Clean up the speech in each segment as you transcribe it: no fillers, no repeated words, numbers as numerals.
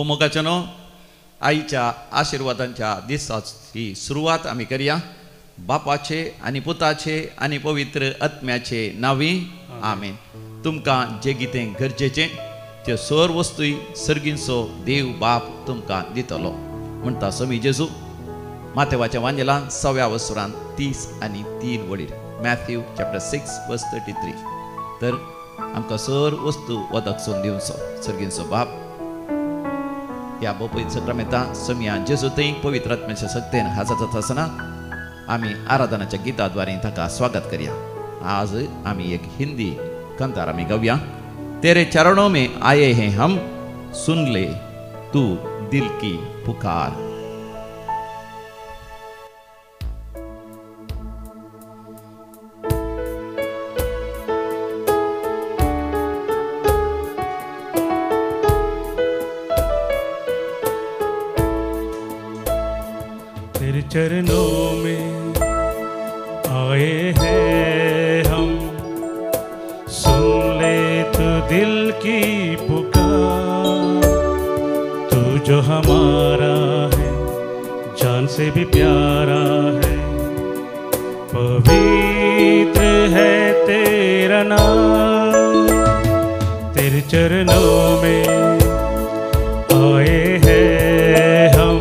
हो मोगाचें न्हू आईच्या आशिर्वादांच्या दिसाची सुरवात आमी करया. बापाचे आनी पुताचे आनी पवित्र आत्म्याचे नांवी आमेन. तुमकां जें कितें गरजेचें त्यो सर वस्तूय सर्गींचो देव बाप तुमकां दितलो म्हणटा स्वामी जेजू. मातेवाच्या वांजेलान सव्या वसुरान 33 वडीर, मॅथ्यू चॅप्टर 6 वर्स 33. तर आमकां सर वस्तू वदकसून दिवचो सर्गींचो बाप. ह्या बोपय सक्रामेता समिया जेजू थंय पवित्र आत्म्याच्या शक्तेन हाजर जाता आसतना आमी आराधनाच्या गीताद्वारे ताका स्वागत करया. आज आमी एक हिंदी कंतार आमी गावया. तेरे चरणों में आए हैं हम, सुन ले तू दिल की पुकार. तेरे चरणों में आए हैं हम, सुन ले तू दिल की पुकार. तू जो हमारा है, जान से भी प्यारा है, पवित्र है तेरा नाम. तेरे चरणों में आए हैं हम,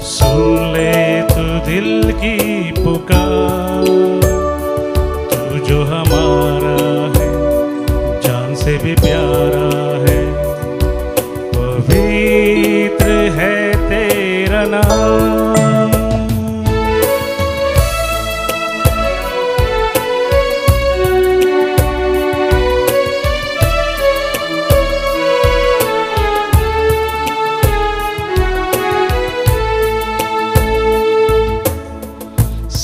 सुन ले तू दिल की पुकार. तू जो हमारा है, जान से भी प्यारा है, पवित्र है तेरा नाम.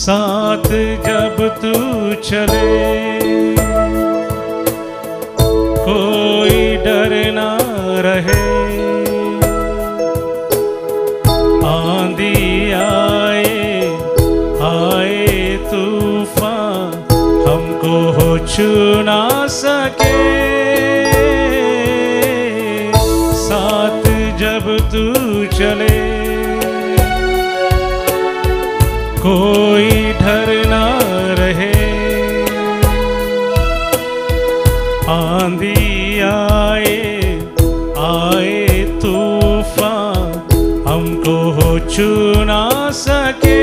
साथ जब तू चले, कोई डर ना रहे. आंधी आए आए तूफान, हमको हो छू ना सके. साथ जब तू चले, कोई डर ना रहे. आंधी आए आए तूफान, हमको हो छू ना सके.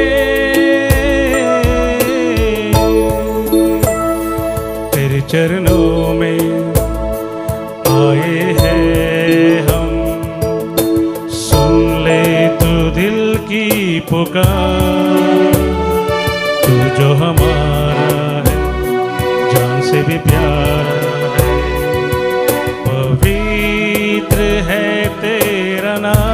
तेरे चरणों में आए हैं हम, सुन ले तू दिल की पुकार. तू जो हमारा है, जान से भी प्यारा है, पवित्र है तेरा नाम.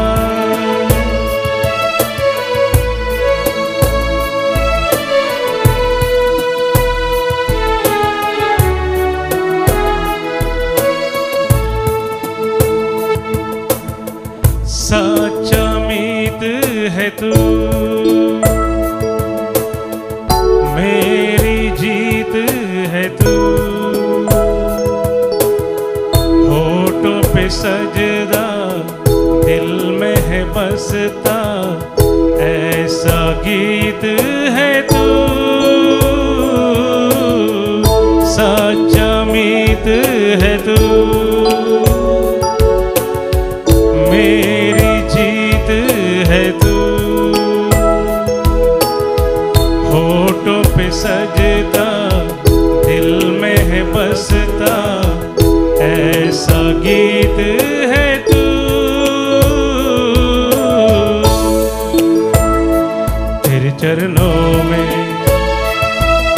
सच्चा मीत है तू, मेरी जीत है तू. होठों पे सजदा, दिल में है बसता, ऐसा गीत है तू. सच्चा मीत है तू, मेरी जीत है तू. होठों पे सजदा, दिल में है बसता, ऐसा गीत है तू. तेरे चरणों में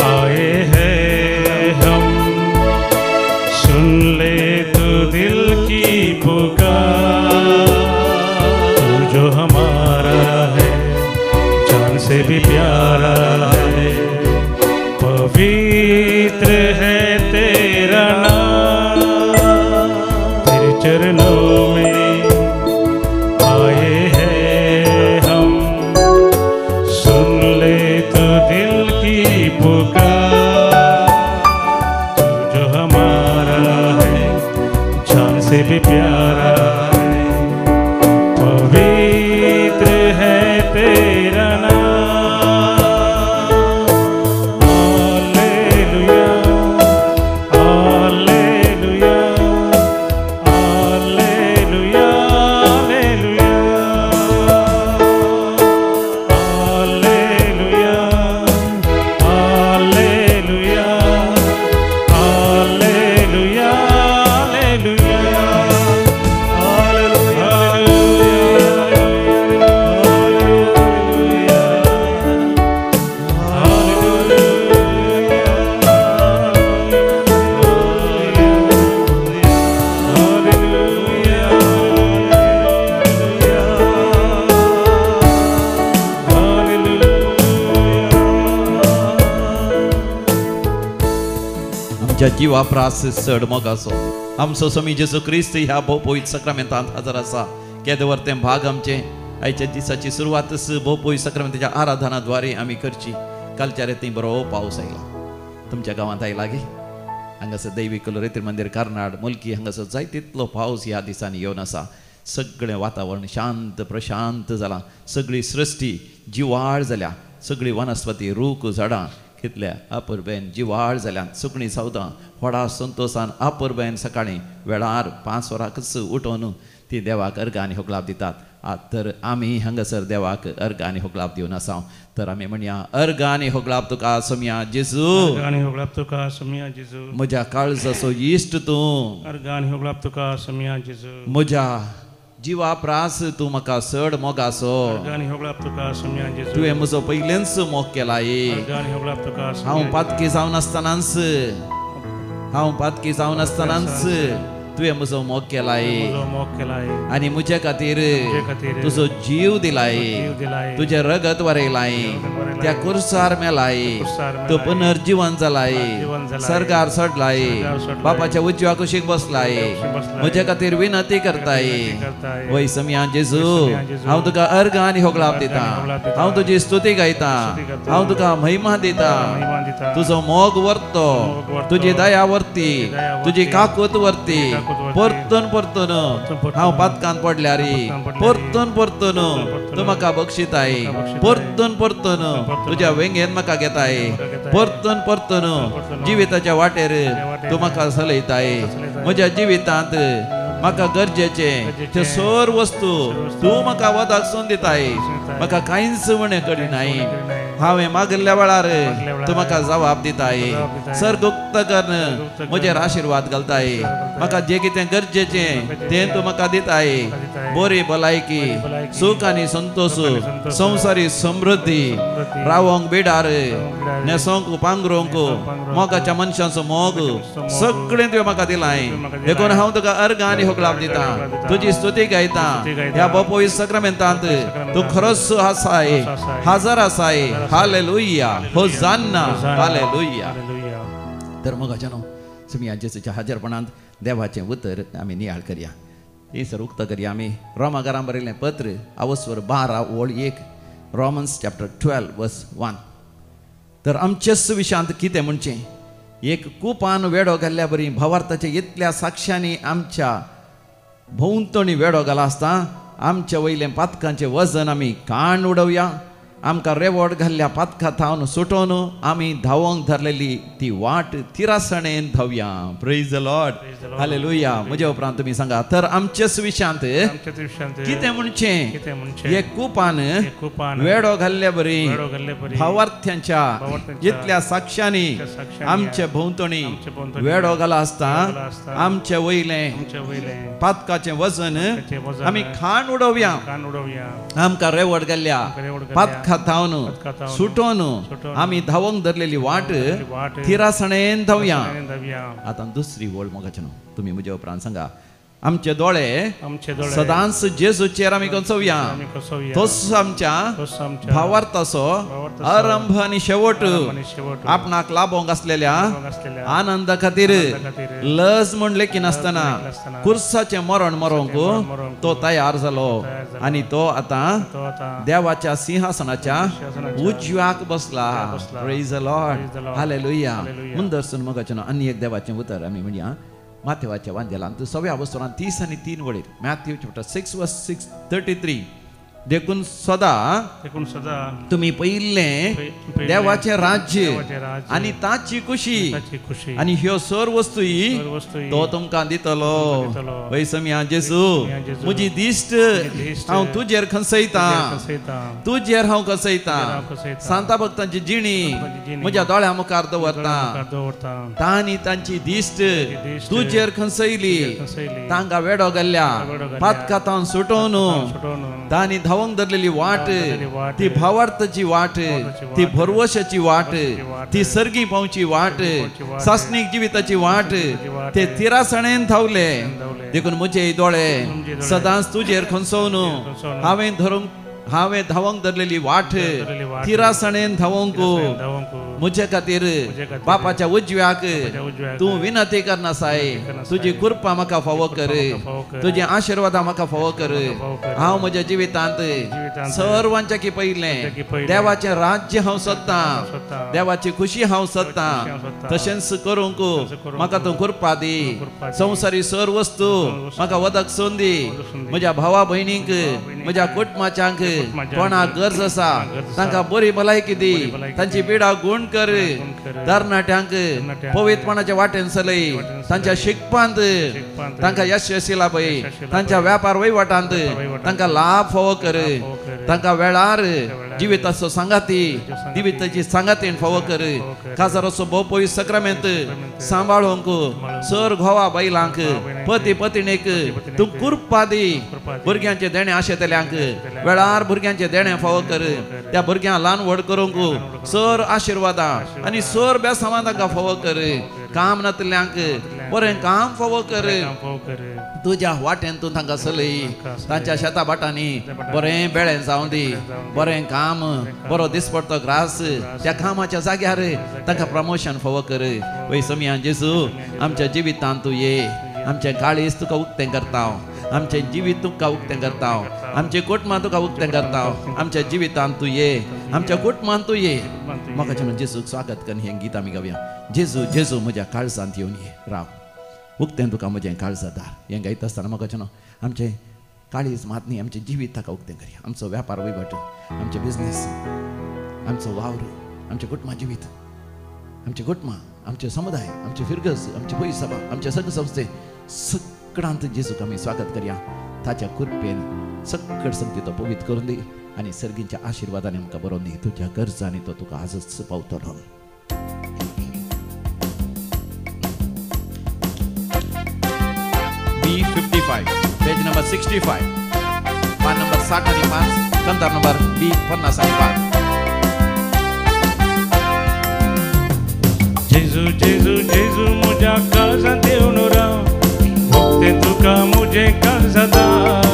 आए हैं हम, सुन ले तू दिल की पुकार. तू जो हमारा है, जान से भी प्यारा है, पवित्र है तेरा नाम. तेरे चरणों में आए हैं हम, सुन ले तू दिल की पुकार. तू जो हमारा है, जान से भी प्यारा है, तेरा नाम। Hallelujah hallelujah hallelujah hallelujah hallelujah hallelujah hallelujah hallelujah आमच्या जिवा प्रास चड मोगाचो आमचो स्वामी जेजू क्रिस्त ह्या भोवपवित्र सक्रामेंतांत हजर आसा। केदेवर तें भाग आमचें आयच्या दिसाची सुरवातच भोवपवित्र सक्रामेंताच्या आराधनाद्वारे आमी करची। कालच्या रेती बरो पावस आयला, तुमच्या गांवांत आयला गे? हांगासर दैवी कलोरेत्री मंदीर कर्नाड मुलकी हांगासर जाय तितलो पावस ह्या दिसांनी येवन आसा। सगळें वातावरण शांत प्रशांत जालां, सगळी सृश्टी जिवाळ जाल्या, सगळी वनस्पती रूख झाडां कितल्या अपुरबेन जिवाळ जाल्यान, सुकणीं सावदां व्हडा संतोशान अपुरबेन सकाळीं वेळार 5 वरांकच उठोवन ती देवाक अर्घ आनी होगलाप दितात। तर आमी हांगासर देवाक अर्घ आनी होगलाप दिवन आसा। तर आमी म्हणया, अर्घ आनी होगलाप तुका सोमया जेजू, अर्घ आनी होगलाप तुका सोमया जेजू, म्हज्या काळजाचो इश्ट तूं, अर्घ आनी होगलाप तुका सोमया जेजू, म्हज्या जिवा प्रास तूं म्हाका चड मोगाचो, अर्घ आनी होगलाप तुका सोमया जेजू, तुवें म्हजो पयलेंच मोग केलाय, अर्घ आनी होगलाप तुका हांव पातकी जावन आसतनाच, हांव पातकी जावन आसतनाच तुवें म्हजो मोग केलाय आनी म्हजे खातीर तुजो जीव दिलाय, तुजें रगत वरयलाय, त्या कुर्सार मेलाय, तूं पुनर्जिवन जालाय, सर्गार चडलाय, बापाच्या उजव्या कुशीक बसलाय, म्हजे खातीर विनंती करताय। वय सोमया जेजू, हांव तुका अर्घ आनी होगलाप दिता, हांव तुजी स्तुती गायता, हांव तुका महिमा दिता। तुजो मोग वरतो, तुजी दया वरती, तुजी काकूत वरती, परतून परतून हांव पातकान पडल्यार परतून परतून तूं म्हाका बक्षिताय, परतून परतून तुज्या वेंगेन म्हाका घेताय, परतून परतून जिविताच्या वाटेर तूं म्हाका चलयताय। म्हज्या जिवितांत म्हाका गरजेचें त्यो सर्व वस्तू तूं म्हाका वदाक दिताय, म्हाका कांयच उणें करिनाय। हांवें मागिल्ल्या वेळार तूं म्हाका जबाब दिताय, सर्गुक्त करून म्हजेर आशिर्वाद घालताय, म्हाका जें कितें गरजेचें तें तूं म्हाका दिताय। बरी भलायकी, सुख आनी संतोश, संवसारी समृद्धी, रावोंक बिडार, न्हेसोंक पांगरूंक, मोगाच्या मनशांचो मोग, सगळें तुवें म्हाका दिलाय। देखून हांव तुका अर्घ आनी होगलाप दिता, तुजी स्तुती गायता। ह्या भोवपवित्र सक्रामेंतांत तूं खरोच आसाय, हाजर आसाय। हालेलुया, होजान्ना, हालेलुया। तर मोगाच्या न्हू तुमी जेजूच्या हाजरपणांत देवाचें उतर आमी नियाळ करया। ही सर उक्तो करया आमी रोमागारां बरयलें पत्र आवस्वर 12 ओळ 1, रोमन्स चॅप्टर 12 वर्स 1। तर आमचेच विशांत कितें म्हणचें, एक कुपान वेडो घाल्ल्या बरी भावार्थाच्या इतल्या साक्षांनी आमच्या भोंवतणी वेडो घाला आसता आमच्या वयलें पातकांचें वजन आमी काण उडोवया। आमकां रेवड घाल्ल्या पातका थावन सुटोवन आमी धांवोंक धरलेली ती वाट थिरासणेन धांवया। Praise the Lord, hallelujah. म्हज्या उपरांत तुमी सांगा, तर आमचेच विशांत कितें म्हणचें, एक कुपान वेडो घाल्ल्या बरी भावार्थ्यांच्या इतल्या साक्षांनी आमचे भोंवतणी वेडो घाला आसता आमचे वयलें पातकाचें वजन आमी खाण उडोवया। आमकां रेवड घाल्ल्या पातका थावन सुटोवन आमी धांवोंक धरलेली वाट थिरासणेन धांवया। आतां दुसरी वळ मोगाचे न्हू तुमी म्हज्या उपरांत सांगा, आमचे दोळे सदांच जेजूचेर आमी कसोवया, तोच आमच्या भावार्थाचो आरंभ आनी शेवट। आपणाक लाभोंक आसलेल्या आनंदा खातीर लज म्हण लेखिनासतना कुर्साचें मरण मरोंक तो तयार जालो आनी तो आतां देवाच्या सिंहासनाच्या उजव्याक बसला। Praise the Lord, hallelujah. मुंदरसून मोगाचें आनी एक देवाचें उतर आमी म्हणया माथेवाच्या वांजेलांत 6व्या वस्तुरान 30 आनी 3 वळीर, मॅथ्यू चॅप्टर 6 वर्स 6:33। देखून सदा तुमी पयिल्लें देवाचें राज्य आनी ताची खुशी आनी ह्यो सर्व वस्तूय तो तुमकां दितलो. वैसमिया जेजू, म्हजी दिश्ट हांव तुजेर खंसयतां, तुजेर हांव खसयतां. सांता भक्तांची जिणी म्हज्या दोळ्या मुखार दवरता. तांणी तांची दिश्ट तुजेर खंसयली, तांकां वेडो घाल्ल्या पातकातान सुटोवन तांणी धांवंक धरलेली वाट ती भावार्थाची वाट, ती भरवशाची वाट, ती सर्गी पावची वाट, सासणीक जिविताची वाट, ते तिरासणेन धांवले. देखून म्हजे दोळे सदांच तुजेर खंसोवन हांवें धांवंक धरलेली वाट तिरासणेन धांवंक म्हजे खातीर बापाच्या उजव्याक तूं विनंती करनासाय. तुजी कृपा म्हाका फावो कर, तुजी आशिर्वादां म्हाका फावो कर. हांव म्हज्या जिवितांत सर्वांच्या की पयलें देवाचें राज्य हांव सोदतां, देवाची खुशी हांव सोदतां. तशेंच करूंक म्हाका तूं कृपा दी. संवसारी सर्व वस्तू म्हाका वदक सोन दी. म्हज्या भावा भयणींक, म्हज्या कुटुंबाच्यांक कोणाक गरज आसा तांकां बरी भलायकी दी, तांची पिडा गुण कर. तरणाट्यांक पवित्रपणाच्या वाटेन चलय, तांच्या शिकपांत तांकां यशस्वी लाभय, तांच्या व्यापार वहिवाटांत तांकां लाभ फावो कर, तांकां वेळार जिविताचो सांगाती जिविताची सांगातीन फावो कर. काजाराचो भोव सक्रामेंत सांबाळूंक सर घोवा बायलांक पती पतिणेक तूं कृपा दी. भुरग्यांचे देणें आशेतल्यांक वेळार भुरग्यांचे देणें फावो कर. त्या भुरग्यांक ल्हान व्हड करूंक सर आशिर्वादां आनी सर बेसांवां तांकां फावो कर. काम नातल्यांक बरें काम फावो कर. तुज्या वाटेन तूं तांकां चलय. तांच्या शेता भाटांनी बरें बेळें जावं दी, बरें काम, बरो दिसपडतो ग्रास, त्या कामाच्या जाग्यार तांकां प्रमोशन फावो कर. वय समिया जेजू, आमच्या जिवितांत तूं ये. आमचें काळीज तुका उक्तें करता, आमचें जिवीत तुका उक्तें करता, आमचें कुटुंबां तुका उक्तें करता. आमच्या जिवितांत तूं ये, आमच्या कुटुंबांत तूं ये. म्हाका जेन्ना जेजूक स्वागत कर हें गीत आमी गावया. जेजू जेजू म्हज्या काळजांत येवन ये, राव उक्तें तुका म्हजें काळजा दार. हें गायता आसतना म्हाका जेन्ना आमचें काळीज मात न्ही, आमचें जिवीत ताका उक्तें करया. आमचो व्यापार वहिवाट, आमचें बिजनेस, आमचो वावर, आमचें कुटुंबा जिवीत, आमचें कुटुंबां, आमचें समुदाय, आमचें फिरगज, आमची पयस सभा, आमचे संघ संस्थे सगळ्यांत जेजूक आमी स्वागत करया. ताच्या कृपेन सगळ संगती तो पवित्र करून दी आनी सर्गींच्या आशिर्वादान आमकां बरोवन दी. तुज्या गरजांनी तो तुका आजच पावतलो. B55, page number 65, पान नंबर 60 आणि 5, कंदार नंबर B 55. जेजू जेजू जेजू म्हज्या काळजांत येवन राव, उक्तें तुका म्हजें काळजा दार.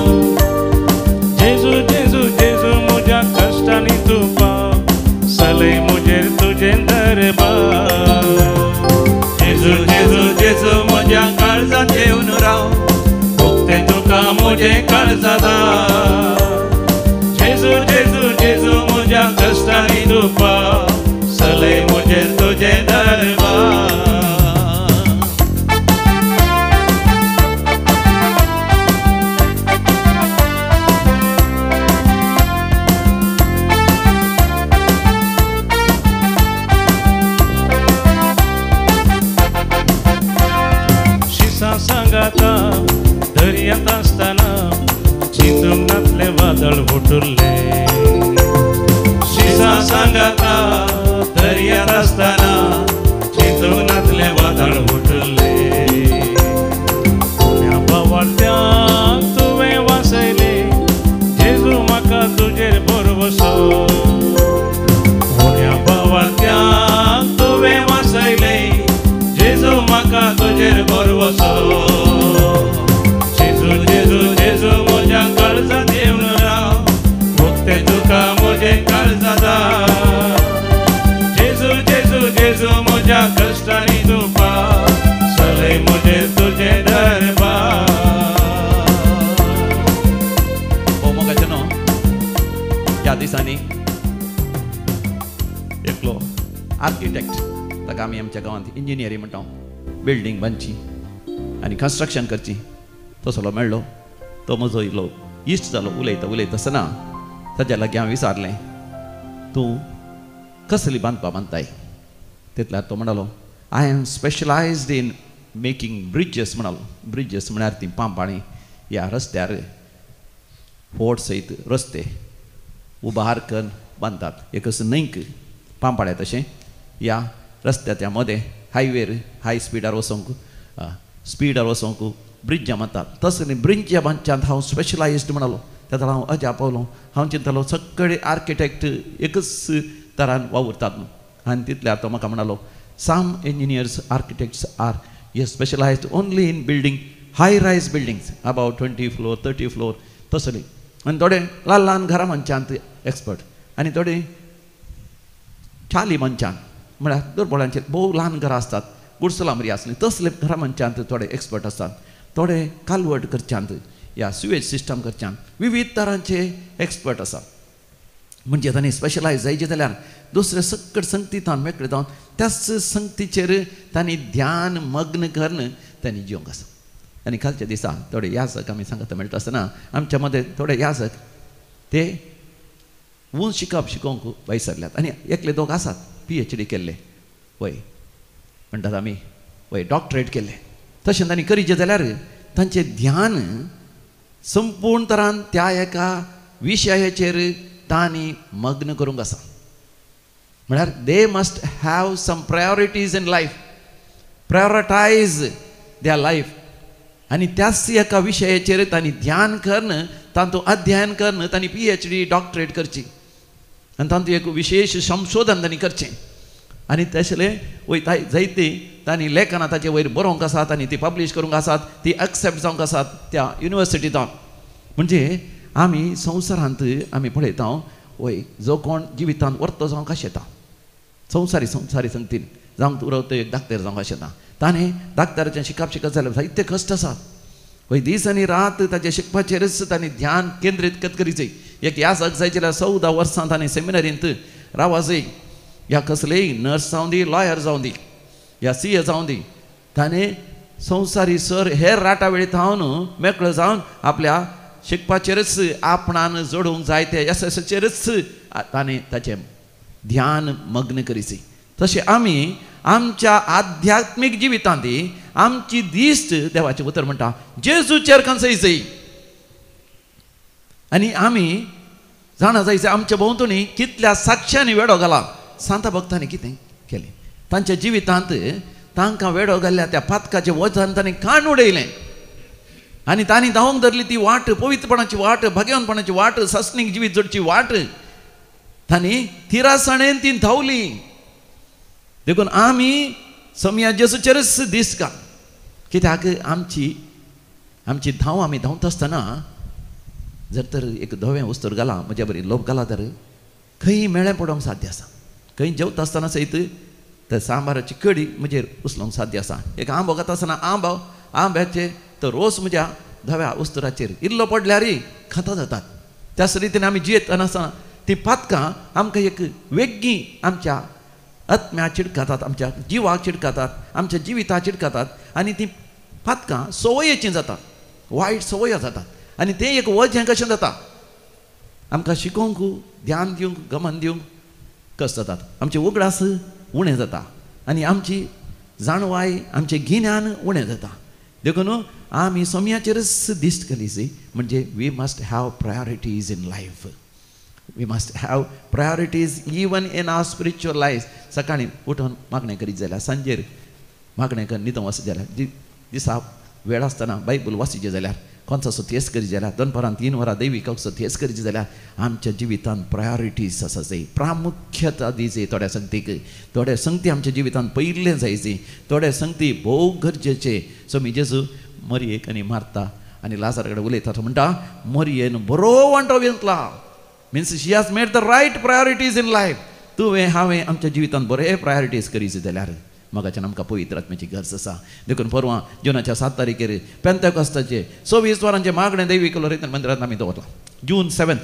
जेजू जेजू जेजू म्हज्या कश्टांनी तूं पाव, चलय म्हजेर तुजें दरबार. जेजू जेजू जेजू म्हज्या काळजांत येवन राव, उक्तें तुका म्हजें काळजा दार. जेजू जेजू जेजू म्हज्या कश्टांनी तूं पाव, चलय म्हजेर तुजें दरबार. शिसां सांगाता दर्यांत आसतना चिंतूंक नातलें वादळ हुटुल्लें. शिसां सांगाता दर्यांत आसतना चिंतूंक नातलें वादळ हुटुल्लें. उण्या पावाड्यांक तुवें वाचयलें, जेजू म्हाका तुजेर भरवसो. उण्या पावाड्यांक तुवें वाचयलें, जेजू म्हाका तुजेर भरवसो. जेजू जेजू जेजू म्हज्या काळजांत येवन राव, उक्तें तुका म्हजें काळजा दार. जेजू जेजू जेजू म्हज्या कश्टांनी तूं पाव, चलय म्हजेर तुजें दरबार. हो मोगाचें न्हू, ह्या दिसांनी एकलो आर्किटेक्ट, ताका आमी आमच्या गांवांत इंजिनियरी म्हणटा, बिल्डींग बांदची आनी कन्स्ट्रक्शन करची, तसलो मेळ्ळो. तो म्हजो इल्लो इश्ट जालो. उलयता उलयता आसतना ताज्या लागीं हांवें विचारलें, तूं कसली बांदपां बांदताय? तितल्यार तो म्हणालो, I am specialised in making bridges म्हणालो. ब्रिजेस म्हळ्यार ती पांपाणी ह्या रस्त्यार फोट सयत रस्ते उबार करून बांदतात. एकच न्हंयक पांपाळे तशें ह्या रस्त्या त्या मदें हायवेर हाय स्पिडार वचोंक स्पिडार वचोंक ब्रिज्यां बांदतात. तसली ब्रिज्यां बांदच्यांत हांव स्पेशलायज्ड म्हणालो. तेन्ना हांव अजाप पावलो. हांव चिंतलो सगळे आर्किटेक्ट एकच तरान वावुरतात न्हू. आनी तितल्यार तो म्हाका म्हणालो, some engineers architects are he specialised only in building high rise buildings about 20 floor 30 floor तसली, आनी थोडे ल्हान ल्हान घरां मनशांत एक्सपर्ट, आनी थोडे चाली मनशान म्हळ्यार दुर्बळांचे भोव ल्हान घरां आसतात, गुडसुलां बरी आसली तसले घरां मनशांत थोडे एक्सपर्ट आसतात, थोडे कालवट करच्यांत या सिवेज सिस्टम करच्यांत विविध तरांचे एक्सपर्ट आसात. म्हणजे तांणी स्पेशलायज जायचे जाल्यार दुसरे सगळे संगतीतान मेकळे जावन त्याच संगतीचेर तांणी ध्यान मग्न करून तांणी जिवंक आसा. आनी कालच्या दिसा थोडे याजक आमी सांगता मेळटा आसतना आमच्या मदें थोडे याजक ते ऊंच शिकप शिकोवंक भायर सरल्यात आनी एकले दोग आसात PhD केल्ले, वय म्हणटात आमी, वय डॉक्टरेट केल्ले. तशें तांणी करीचें जाल्यार तांचें ध्यान संपूर्ण तरान त्या एका विशयाचेर तांणी मग्न करूंक आसा. म्हळ्यार they must have some priorities in life, prioritise their life, आनी त्याच एका विशयाचेर तांणी ध्यान करून तातूंत अध्ययन करून तांणी PhD doctorate करची आनी तातूंत एक विशेश संशोधन तांणी करचें. आनी तशें वय जायती तांणी लेखनां ताचे वयर बरोवंक आसात आनी ती पब्लीश करूंक आसात, ती एक्सेप्ट जावंक आसात त्या युनिवर्सिटींत. म्हणजे आमी संवसारांत आमी पळयता वय जो कोण जिवितांत वर्तो जावंक आशेता, संवसारी संवसारी संगतीन जावंक उरवतो एक डाक्टर जावंक आशेता, ताणें डाक्टराचें शिकप शिकत जाल्यार जायते कश्ट आसात. वय दीस आनी रात ताचें शिकपाचेरच ताणें ध्यान केंद्रीत करीत. एक याजक जाय जाल्यार 14 वर्सां ताणें सेमिनरींत रावा जाय, या कसलेय नर्स जावं दी, लॉयर जावं दी, या CA जावं दी, ताणें संवसारी सर हेर राटा वेळी थावन मेकळो जावन आपल्या शिकपाचेरच आपणान जोडूंक जाय ते येसाचेरच ताणें ताचें ध्यान मग्न करीची. तशें आमी आमच्या आध्यात्मीक जिवितांत आमची दिश्ट देवाचें उतर म्हणटा जेजूचेर कंसयची. आनी आमी जाणा जायचे आमच्या भोंवतणी कितल्या साक्षांनी वेडो घाला. सांता भक्तांनी कितें केलें तांच्या जिवितांत? तांकां वेडो घाल्ल्या त्या पातकाचें वजन तांणी काण उडयलें आनी तांणी धांवंक धरली ती वाट, पवित्रपणाची वाट, भाग्यवानपणाची वाट, सासणीक जिवीत जोडची वाट तांणी थिरासाणेन ती धांवली. देखून आमी समया जेजूचेरच दीस का कित्याक आमची आमची धांव आमी धांवता आसतना जर तर एक धवें वस्तूर घाला म्हज्या बरी लोप घाला तर खंय मेळें पडोवंक साध्य आसा, खंय जेवता आसतना सयत तर सांबाराची कडी म्हजेर उचलोंक साध्य आसा. एक आंबो खाता आसतना आंबो आंब्याचे तर रोस म्हज्या धव्या वस्तुराचेर इल्लो पडल्यारय खाता जातात. त्याच रितीन आमी जियेतना आसतना ती पातकां आमकां एक वेगळी आमच्या आत्म्या चिडकातात, आमच्या जिवाक चिडकातात, आमच्या जिविताक चिडकातात आनी ती पातकां संवयेचीं जातात, वायट संवयो जातात आनी तें एक वजें कशें जाता आमकां शिकोवंक, ध्यान दिवंक, गमन दिवंक कश्ट जातात, आमचे उगडास उणें जाता आनी आमची जाणवाय, आमचें गिन्यान उणें जाता. देखून आमी समयाचेरच दिश्ट घाली म्हणजे we must have priorities in life, we must have priorities even in our spiritual life. सकाळीं उठून मागणें करीत जाल्यार, सांजेर मागणें करून न्हिदोंक वचत जाल्यार, दिसा वेळ आसतना बायबल वाचिचें जाल्यार, कोणचो थेस करीत जाल्यार, दनपारान 3 वरां दैवीक थेस करीत जाल्यार आमच्या जिवितांत प्रायोरिटीज आसा जाय, प्रामुख्यता दिवची थोड्या संगतीक. थोड्या संगती आमच्या जिवितांत पयलें जायची, थोड्या संगती भोव गरजेचे. सो मी जेजू मरयेक आनी मारता आनी लाजार कडेन उलयता, तो म्हणटा मरयेन बरो वांटो घेतला, means she has made the right priorities in life. तुवें हांवें आमच्या जिवितांत बरे प्रायोरिटीज करीच जाल्यार मगाच्यान आमकां पवित्र आत्म्याची गरज आसा. देखून परवां जुनाच्या 7 तारखेर पेंतेकोस्ताचे 24 वरांचें मागणें दैवी कलोरेतन मंदिरांत आमी दवरलां. जून 7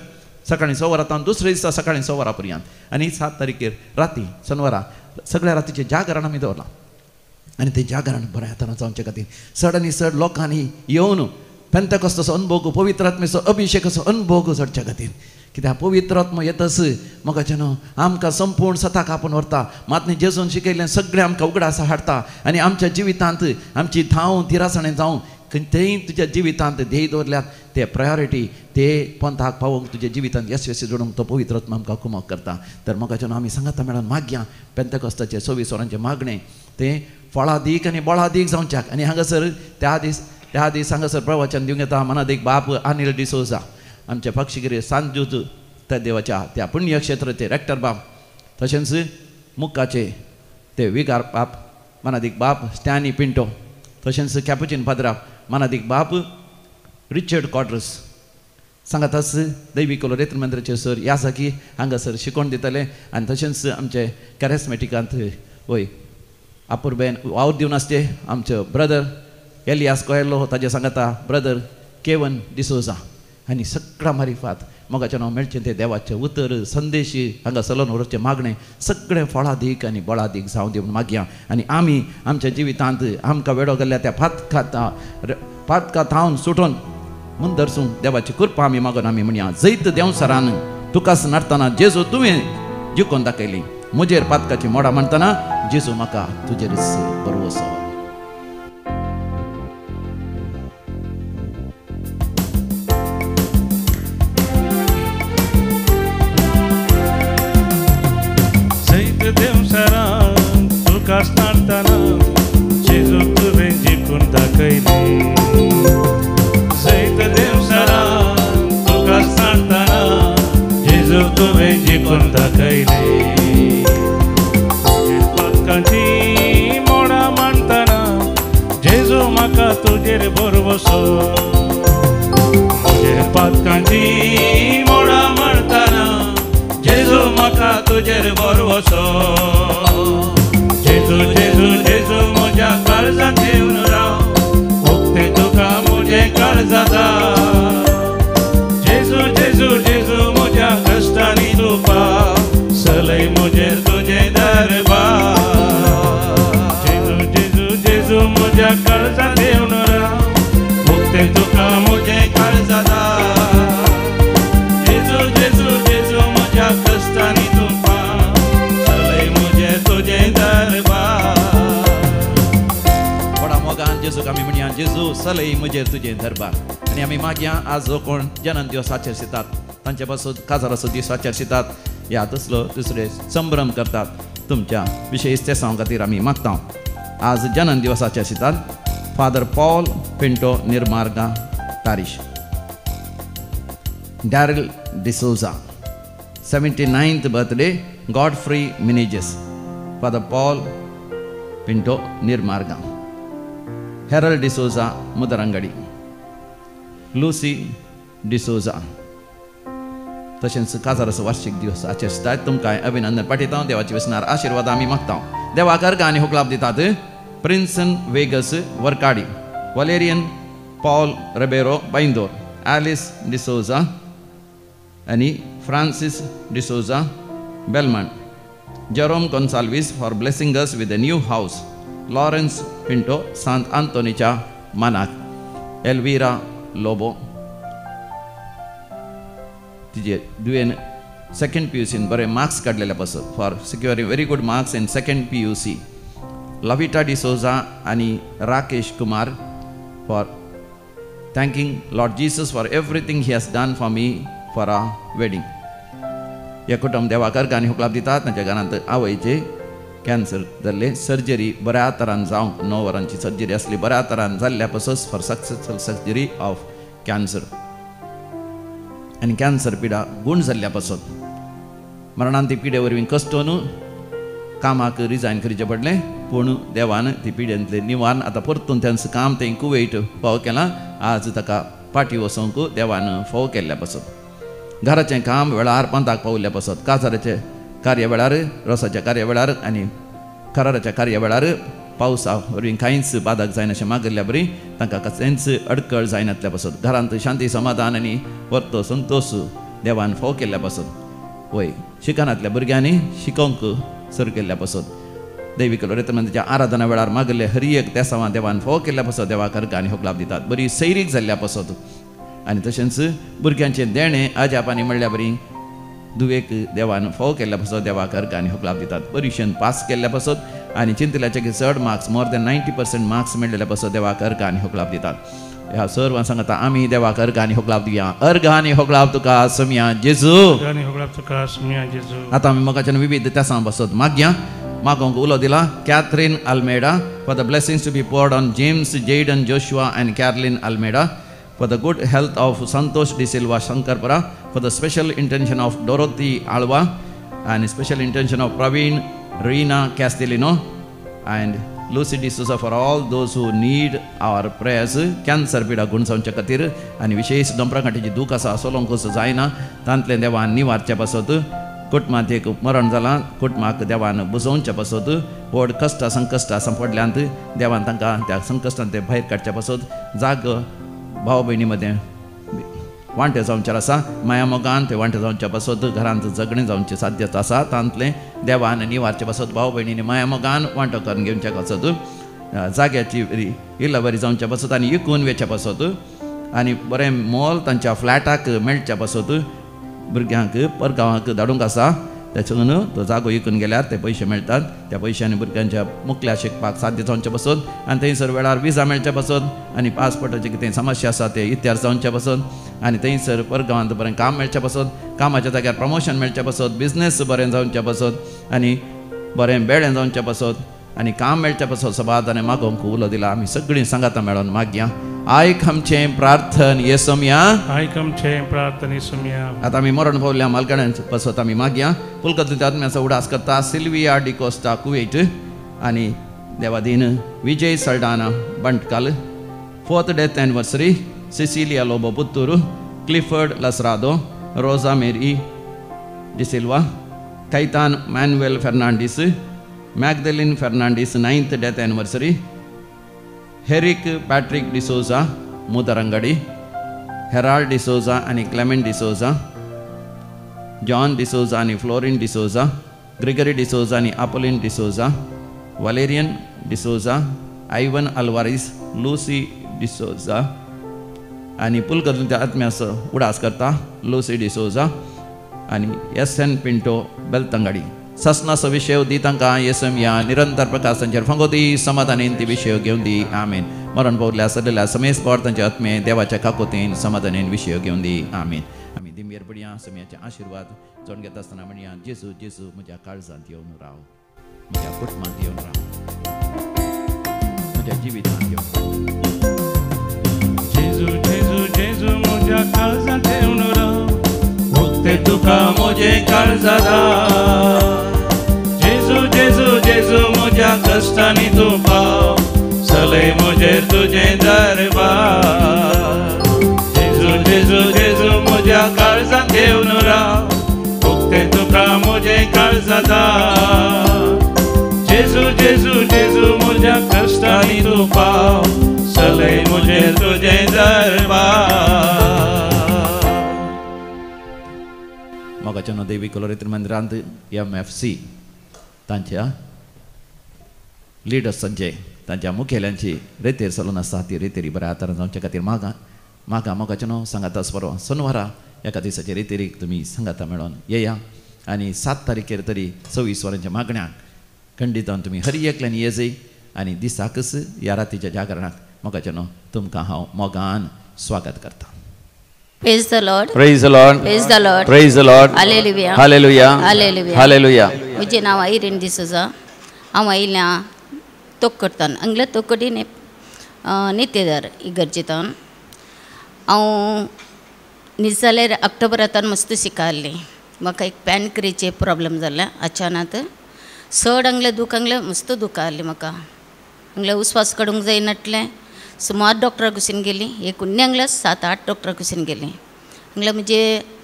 सकाळीं 6 वरां दुसरे दिसा सकाळीं 6 वरां पर्यंत आनी 7 तारखेर राती शनवारा सगळ्या रातीचें जागरण आमी दवरलां. आनी तें जागरण बऱ्या तरान जावचे खातीर चड आनी चड लोकांनी येवन पेंतेकोस्ताचो अनुभव, पवित्र आत्म्याचो अभिशेकाचो अनुभव चडच्या खातीर, कित्याक पवित्र आत्मो येतच मोगाचे न्हू आमकां संपूर्ण सताक आपूण व्हरता. मात जेजून शिकयल्लें सगळें आमकां उगडास हाडटा आनी आमच्या जिवितांत आमची धांव थिरासणें जावं खंयतय तुज्या जिवितांत ध्येय दवरल्यात ते प्रायोरिटी ते पंथाक पावोवंक तुज्या जिवितांत यशस्वी जोडूंक तो पवित्र आत्मो आमकां कुमक करता. तर मोगाचे न्हू आमी सांगाता मेळोन मागया पेंतेकोस्ताचें 24 वरांचें मागणें तें फळादीक आनी बळादीक जावच्याक. आनी हांगासर त्या दीस हांगासर प्रवचन दिवंक येता मनादीक बाप अनिल डिसोजा आमच्या पक्षिगिरी सांजूज त्या देवाच्या त्या पुण्यक्षेत्राचे रेक्टर बाप, तशेंच मुक्काचे ते विगार बाप मनादीक बाप स्टॅनी पिंटो, तशेंच कॅपुचीन पाद्रा मनादीक बाप रिचर्ड कॉड्रस सांगाताच दैवीक लोरेत्र मंदिराचे सर ह्या जागी हांगासर शिकोवन दितले. आनी तशेंच आमचे कॅरेस्मेटिकांत वय अपुरबेन वावर दिवन आसचे आमचे ब्रदर एलियास कोयलो ताजे सांगाता ब्रदर केवन डिसोजा आनी सगळ्या मारिफात मोगाचें नांव मेळचें तें देवाचें उतर संदेश हांगा सलोन व्हरचें मागणें सगळें फळादीक आनी बळादीक जावं दी म्हूण मागया. आनी आमी आमच्या जिवितांत आमकां वेडो गेल्ल्या त्या पातका थावन सुटून मुंदरसून देवाची कृपा आमी मागून आमी म्हणया जैत देंवसरान तुकाच नाडतना जेजू तुवें जिखून दाखयली म्हजेर पातकाची मोडां म्हणटना जेजू म्हाका तुजेरच भरवसो. जेजू तुवें जिखून दाखयली जैत देंवसरान तुका सांगतना जेजू तुवें जिखून दाखयली पातकांची मोडां मांडटना जेजू म्हाका तुजेर भरवसो. म्हजेर पातकांची मोडां मांडटना जेजू म्हाका तुजेर भरवसो. जेजू जेजू जेजू म्हज्या काळजांत येवन राव उक्तें तुका म्हजें काळजांत. जेजू जेजू जेजू म्हज्या कश्टांनी तूं पाव सलय म्हजेर तुजें दरबार. जेजू जेजू जेजू म्हज्या काळजांत येवन राव उक्तें तुका म्हजें काळजांत. जेजू जेजू जेजू म्हज्या कश्टांनी तूं पाव सलय म्हजेर तुजें दरबार. व्हडा मोगान जेजूक आमी म्हणया जेजू सलय म्हजेर तुजें दरबार. आनी आमी मागया आज जो कोण जनन दिवस आचरितात तांचे पासून काजाराचो दीस आचरितात ह्या तसलो दुसरे संभ्रम करतात तुमच्या विशेष तेसांव खातीर आमी मागता. आज जनन दिवस आचरितात father Paul Pinto Nirmarga parish, Daryl D'Souza 79th birthday, Godfrey Menezes, father Paul Pinto Nirmarga, Harold D'Souza Mudarangadi, Lucy D'Souza. तशेंच काजाराचो वार्षिक दिवस आचरितात तुमकां अभिनंदन पाठयता. देवाचे वेसनार आशिर्वाद आमी मागता. देवाक अर्घ आनी हुकलाप दितात Prinson Vegas Varkady, Valerian Paul Ribeiro Byndoor, Alice D'Souza आनी Francis D'Souza Belmont, Jerome Gonsalves for blessing us with a new house, Lawrence Pinto Sant आंतोनीच्या मानाक, Elvira Lobo तिजे दुयेन सेकंड पी यू सीन बरे मार्क्स काडलेले पासत for securing very good marks in second P U C, Lavita D'Souza आनी Rakesh Kumar for thanking Lord Jesus for everything he has done for me for a wedding. हे कुटुंब देवाक अर्घ आनी हुकलाप दितात. तांच्या घरांत आवयचे कॅन्सर जाल्ले सर्जरी बऱ्या तरान जावंक 9 वरांची सर्जरी आसली बऱ्या तरान जाल्ल्या पासत for successful surgery of cancer आनी कॅन्सर पिडा गूण जाल्ल्या पासत मरणान ती पिडे वरवीं कश्टोन कामाक रिजायन करचें पडलें पूण देवान ती पिडेंतलें निवारण आतां परतून तांचें काम तें कुवेट फावो केलां. आज ताका पाटी वचोंक देवान फावो केल्ल्या पासत घराचें काम वेळार पंथाक पावल्ल्या पासत काजाराचें कार्य वेळार रोसाच्या कार्य वेळार आनी कराराच्या कार्य वेळार पावसा वरवीं कांयच बादक जायना अशें मागिल्ल्या बरी तांकां कसलेंच अडकळ जायनातल्या पासत घरांत शांती समाधान आनी परतो संतोश देवान फावो केल्ल्या पासत वय शिकनातल्या भुरग्यांनी शिकोवंक सुरू केल्ल्या पासत दैवीक लोरेतमंदिच्या आराधना वेळार मागिल्ले हर एक तेसांवां देवान फावो केल्ल्या पासत देवाक अर्घ आनी होकलाप दितात. बरी सैरीक जाल्ल्या पासत आनी तशेंच भुरग्यांचें देणें अजापांनी म्हणल्या बरी दुवेक देवान फोव केल्ल्या पासत देवाक अर्घ आनी होकलाप दितात. परिक्षेन पास केल्ल्या पासत आनी चिंतल्याचे चड मार्क्स मोर दॅन 90% मार्क्स मेळ्ळेल्या पासत देवाक अर्घ आनी होकलाप दितात. ह्या सर्वां सांगता आमी देवाक अर्घ आनी होकलाप दिया. अर्घ आनी होकलाप तुका समिया जेजू. आतां आमी मोगाच्यान विविध त्यासां बसत मागया. मागोंक उलो दिला Catherine Almeida for the blessings to be poured on James, Jayden, Joshua and Caroline Almeida, for the good health of Santosh D'Silva Shankarpura, for the special intention of Dorothy Alva and special intention of Praveen Reena Castelino and Lucy D'Souza, for all those who need our prayers. Cancer पिडा गुणसावच्या खातीर आनी विशेष दोंपराकाठीची दूख आसा सोलोंकूच जायना तांतलें देवान निवारच्या पासत, कुटुंबांत एक मरण जालां कुटुंबाक देवान बुजोवच्या पासत, व्हड कश्टां संकश्टां सांपडल्यांत देवान तांकां त्या संकश्टांत ते भायर काडच्या पासत, जाग भाव भयणी मदें वांटे जावचें आसा, माया मोगान ते वांटे जावच्या पासत, घरांत झगडें जावचें साध्यता आसा तांतलें देवान निवारचे पासत भाव भयणींनी माया मोगान वांटो करून घेवच्या पासत, जाग्याची इल्ला बरी जावच्या पासत आनी इकून वेच्या पासत आनी बरें मोल तांच्या फ्लॅटाक मेळच्या पासत, भुरग्यांक परगांवाक धाडूंक आसा त्याच्यान तो जागो इकून गेल्यार ते पयशे मेळटात त्या पयशांनी भुरग्यांच्या मुकल्या शिकपाक साध्य जावचे पासत आनी थंयसर वेळार विजा मेळच्या पासत आनी पासपोर्टाची कितें समस्या आसा ते इत्यार जावच्या पासत आनी थंयसर परगांवांत बरें काम मेळच्या पासत, कामाच्या जाग्यार प्रमोशन मेळच्या पासत, बिजनेस बरें जावच्या पासत आनी बरें बेळें जावच्या पासत आनी काम मेळच्या पासत सबादाने मागोवंक उलो दिला. आमी सगळीं सांगातां मेळोन मागया. आयक आमचें प्रार्थन येसोमया, आयक आमचें प्रार्थन येसोमया. आतां आमी मरण पावल्या मालकाण्यांचे पासत आमी मागया. पुलकत आत्म्याचो उडास करता सिल्विया डिकोस्टा कुवेट आनी Devadin Vijay Saldanha Bantkal, 4th death anniversary Cecilia Lobo Puttur, Clifford Lasrado, Rosa Mary D'Silva, Caitan Manuel Fernandes, Magdalene Fernandes 9th death anniversary, Herrick Patrick D'Souza Mudarangadi, Herald D'Souza आनी क्लेमेंट डिसोजा, जॉन डिसोजा आनी fluorine D'Souza, Gregory D'Souza आनी Apolline D'Souza, Valerian D'Souza, Ivan Alvares, Lucy D'Souza आनी पुलकतल्या आत्म्याचो उडास करता Lucy D'Souza आनी S N Pinto बेलतंगाडी. ससनाचो विशय दी तांकां येसम या निरंतर प्रकाश तांचेर फांगोती समाधानेन ती विशय घेवन दी. आमेन. मरण पावल्या सरलेल्या समेस पावट तांच्या आत्मे देवाच्या काकोतीन समाधानेन विशय घेवन दी. आमेन. आमी दिमयेर पडया समयाचे आशिर्वाद जोड घेता आसतना म्हणया, जेजू जेजू म्हज्या काळजांत येवन राव, म्हज्या कुटुंबांत येवन राव, म्हज्या जिवितांत येवन राव. जेजू जेजू जेजू म्हज्या काळजांत येवन राव, उक्ते तुका म्हजें काळजा दार. जेजू जेजू जेजू म्हज्या कश्टांनी तूं पाव, चलय म्हजेर तुजें दरबार. जेजू जेजू जेजू म्हज्या काळजांत येवन राव, उक्ते तुका म्हजें काळजा दार. जेजू जेजू जेजू म्हज्या कश्टांनी तूं पाव, चलय म्हजेर तुजें दरबार. मोगाच्यानो देवी कोलोरेत्र मंदिरांत MFC तांच्या लिडर्सांचे तांच्या मुखेल्यांची रेतेर चलून आसा ती रेतेरी बऱ्या आतारान जावचे खातीर मागा मागा. मोगाच्यानो सांगाताच बरो सोनवारा एका दिसाचे रेतेरीक तुमी सांगाता मेळोन येया आनी 7 तारखेर तरी 26 वरांच्या मागण्याक खंडितान तुमी हर एकल्यान येजय आनी दिसाकच ह्या रातीच्या जागरणाक मोगाच्यानो तुमकां हांव मोगान स्वागत करता. Praise the Lord. Praise the Lord. Praise the Lord. Praise the Lord. Hallelujah. Hallelujah. Hallelujah. Hallelujah. म्हजें नांव आयरीन डिसोजा. हांव आयल्या तोक्कटतान, हांगल्या तोक्कटी नेतेदार इगर्जेतान. हांव न्हीद जाल्यार ऑक्टोबरांतान मस्त शिकारलें. म्हाका एक पॅनक्रियाचे प्रॉब्लम जाल्लें अचानक. चड हांगलें दूख हांगलें मस्त दूख आहली म्हाका. हांगलें उस्वास काडूंक जायनाटलें. सुमार डॉक्टरा कुशीन गेली, एक उन्नी हांगल्या 7-8 डॉक्टरा कुशीन गेली. हांगल्या म्हणजे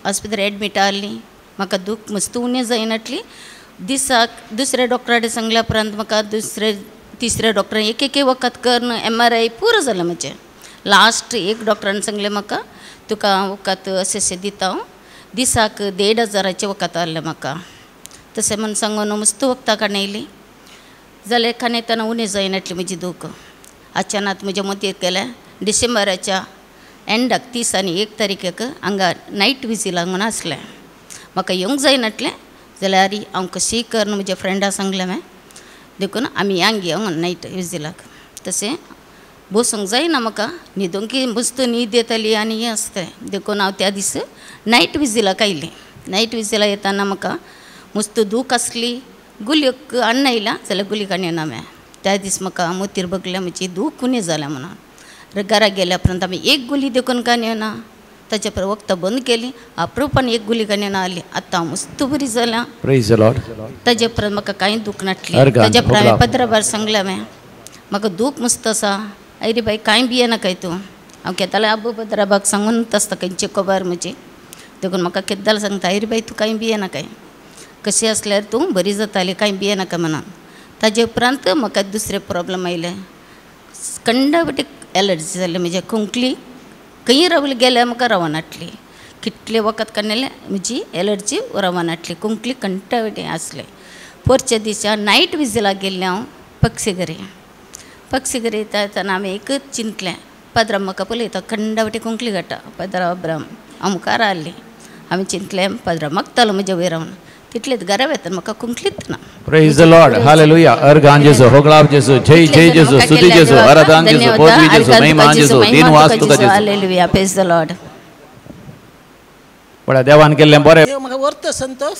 हॉस्पिटल एडमीट आहली. म्हाका दूख मस्त उणें जायनाटली. दिसाक दुसऱ्या डॉक्टरा कडेन सांगल्या उपरांत म्हाका दुसरे तिसऱ्या डॉक्टरान एक एक वखद करून MRI पुरो जालें म्हजें. लास्ट एक डॉक्टरान सांगलें म्हाका, तुका वखद अशें अशें दिता हांव. दिसाक 1500 वखद आहलें म्हाका. तशें म्हूण सांगून मस्त वखदां काडून येयली. जाल्यार कांय येतना उणें जायनाटली म्हजी दूख. अचानक म्हज्या मतींत गेलें डिसेंबराच्या एंडाक 30 आनी 1 तारखेक हांगा नायट विजीलाक म्हूण आसलें. म्हाका येवंक जायनातलें जाल्यार हांव कशीय कर म्हज्या फ्रेंडा सांगलें हांवें, देखून आमी हांग येवंक नायट विजीलाक. तशें बसूंक जायना म्हाका, न्हिदूंक मस्त न्हीद येताली आनी हें आसतालें, देखून हांव त्या दीस नायट विजीलाक आयलें. नायट विजीलाक येताना म्हाका मस्त दूख आसली, गुलयो अन्न आयला जाल्यार गुली काडून येना हांवें. त्या दीस म्हाका मोतीर बगल्या म्हजी दूख उणी जाल्या म्हणून. घरा गेल्या उपरांत आमी एक गुली देखून काडून येना, ताच्या उपरांत वखदां बंद केली, अप्रुपान एक गुली काडून येना आली. आतां हांव मस्त बरी जाल्या. Praise the lord. ताजे उपरांत म्हाका कांय दूख नासली. ताज्या उपरांत हांवें पत्राबार सांगलें हांवें म्हाका दूख मस्त आसा, आयरे बाय कांय भियेनाकाय तूं. हांव केदाले आबू पत्राबाक सांगून आसता खंयची खबर म्हजी, देखून म्हाका केद्दाल सांगता आयरे बाय तूं कांय भियेनाकाय, कशी आसल्यार तूं बरी जाताली, कांय भियेनाका म्हणून. ताजे उपरांत म्हाका दुसरे प्रोब्लम आयले, कंडावटी एलर्जी जाली म्हज्या खोंकली, खंय रावली गेल्यार म्हाका रावनाटली, कितले वखद काडलें म्हजी एलर्जी रावनाटली, खोंकली कंटावटी आसलें. पोरच्या दिसा नायट विजीलाक गेल्लें हांव पक्षीघरी. पक्षीघरी येता येतना आमी एकच चिंतलें, पाद्रा म्हाका पळयता खंडावटी खोंकली काडटा, पाद्रा अब्राम हांव मुखार आहली. आमी चिंतलें पाद्रा मागतालो म्हज्या वयर रावन, तितलेच घरा वेतना म्हाका खोंकलीच ना. Praise the lord, hallelujah. अर्घान जेजू, होगळाप जेजू, जय जय जेजू, स्तुती जेजू, आराधन जेजू, पदवी जेजू, महिमा जेजू, दिन वास तुका जेजू. Hallelujah, praise the lord. बड्या देवान केल्लें बरें. देव म्हाका वर्त संतोष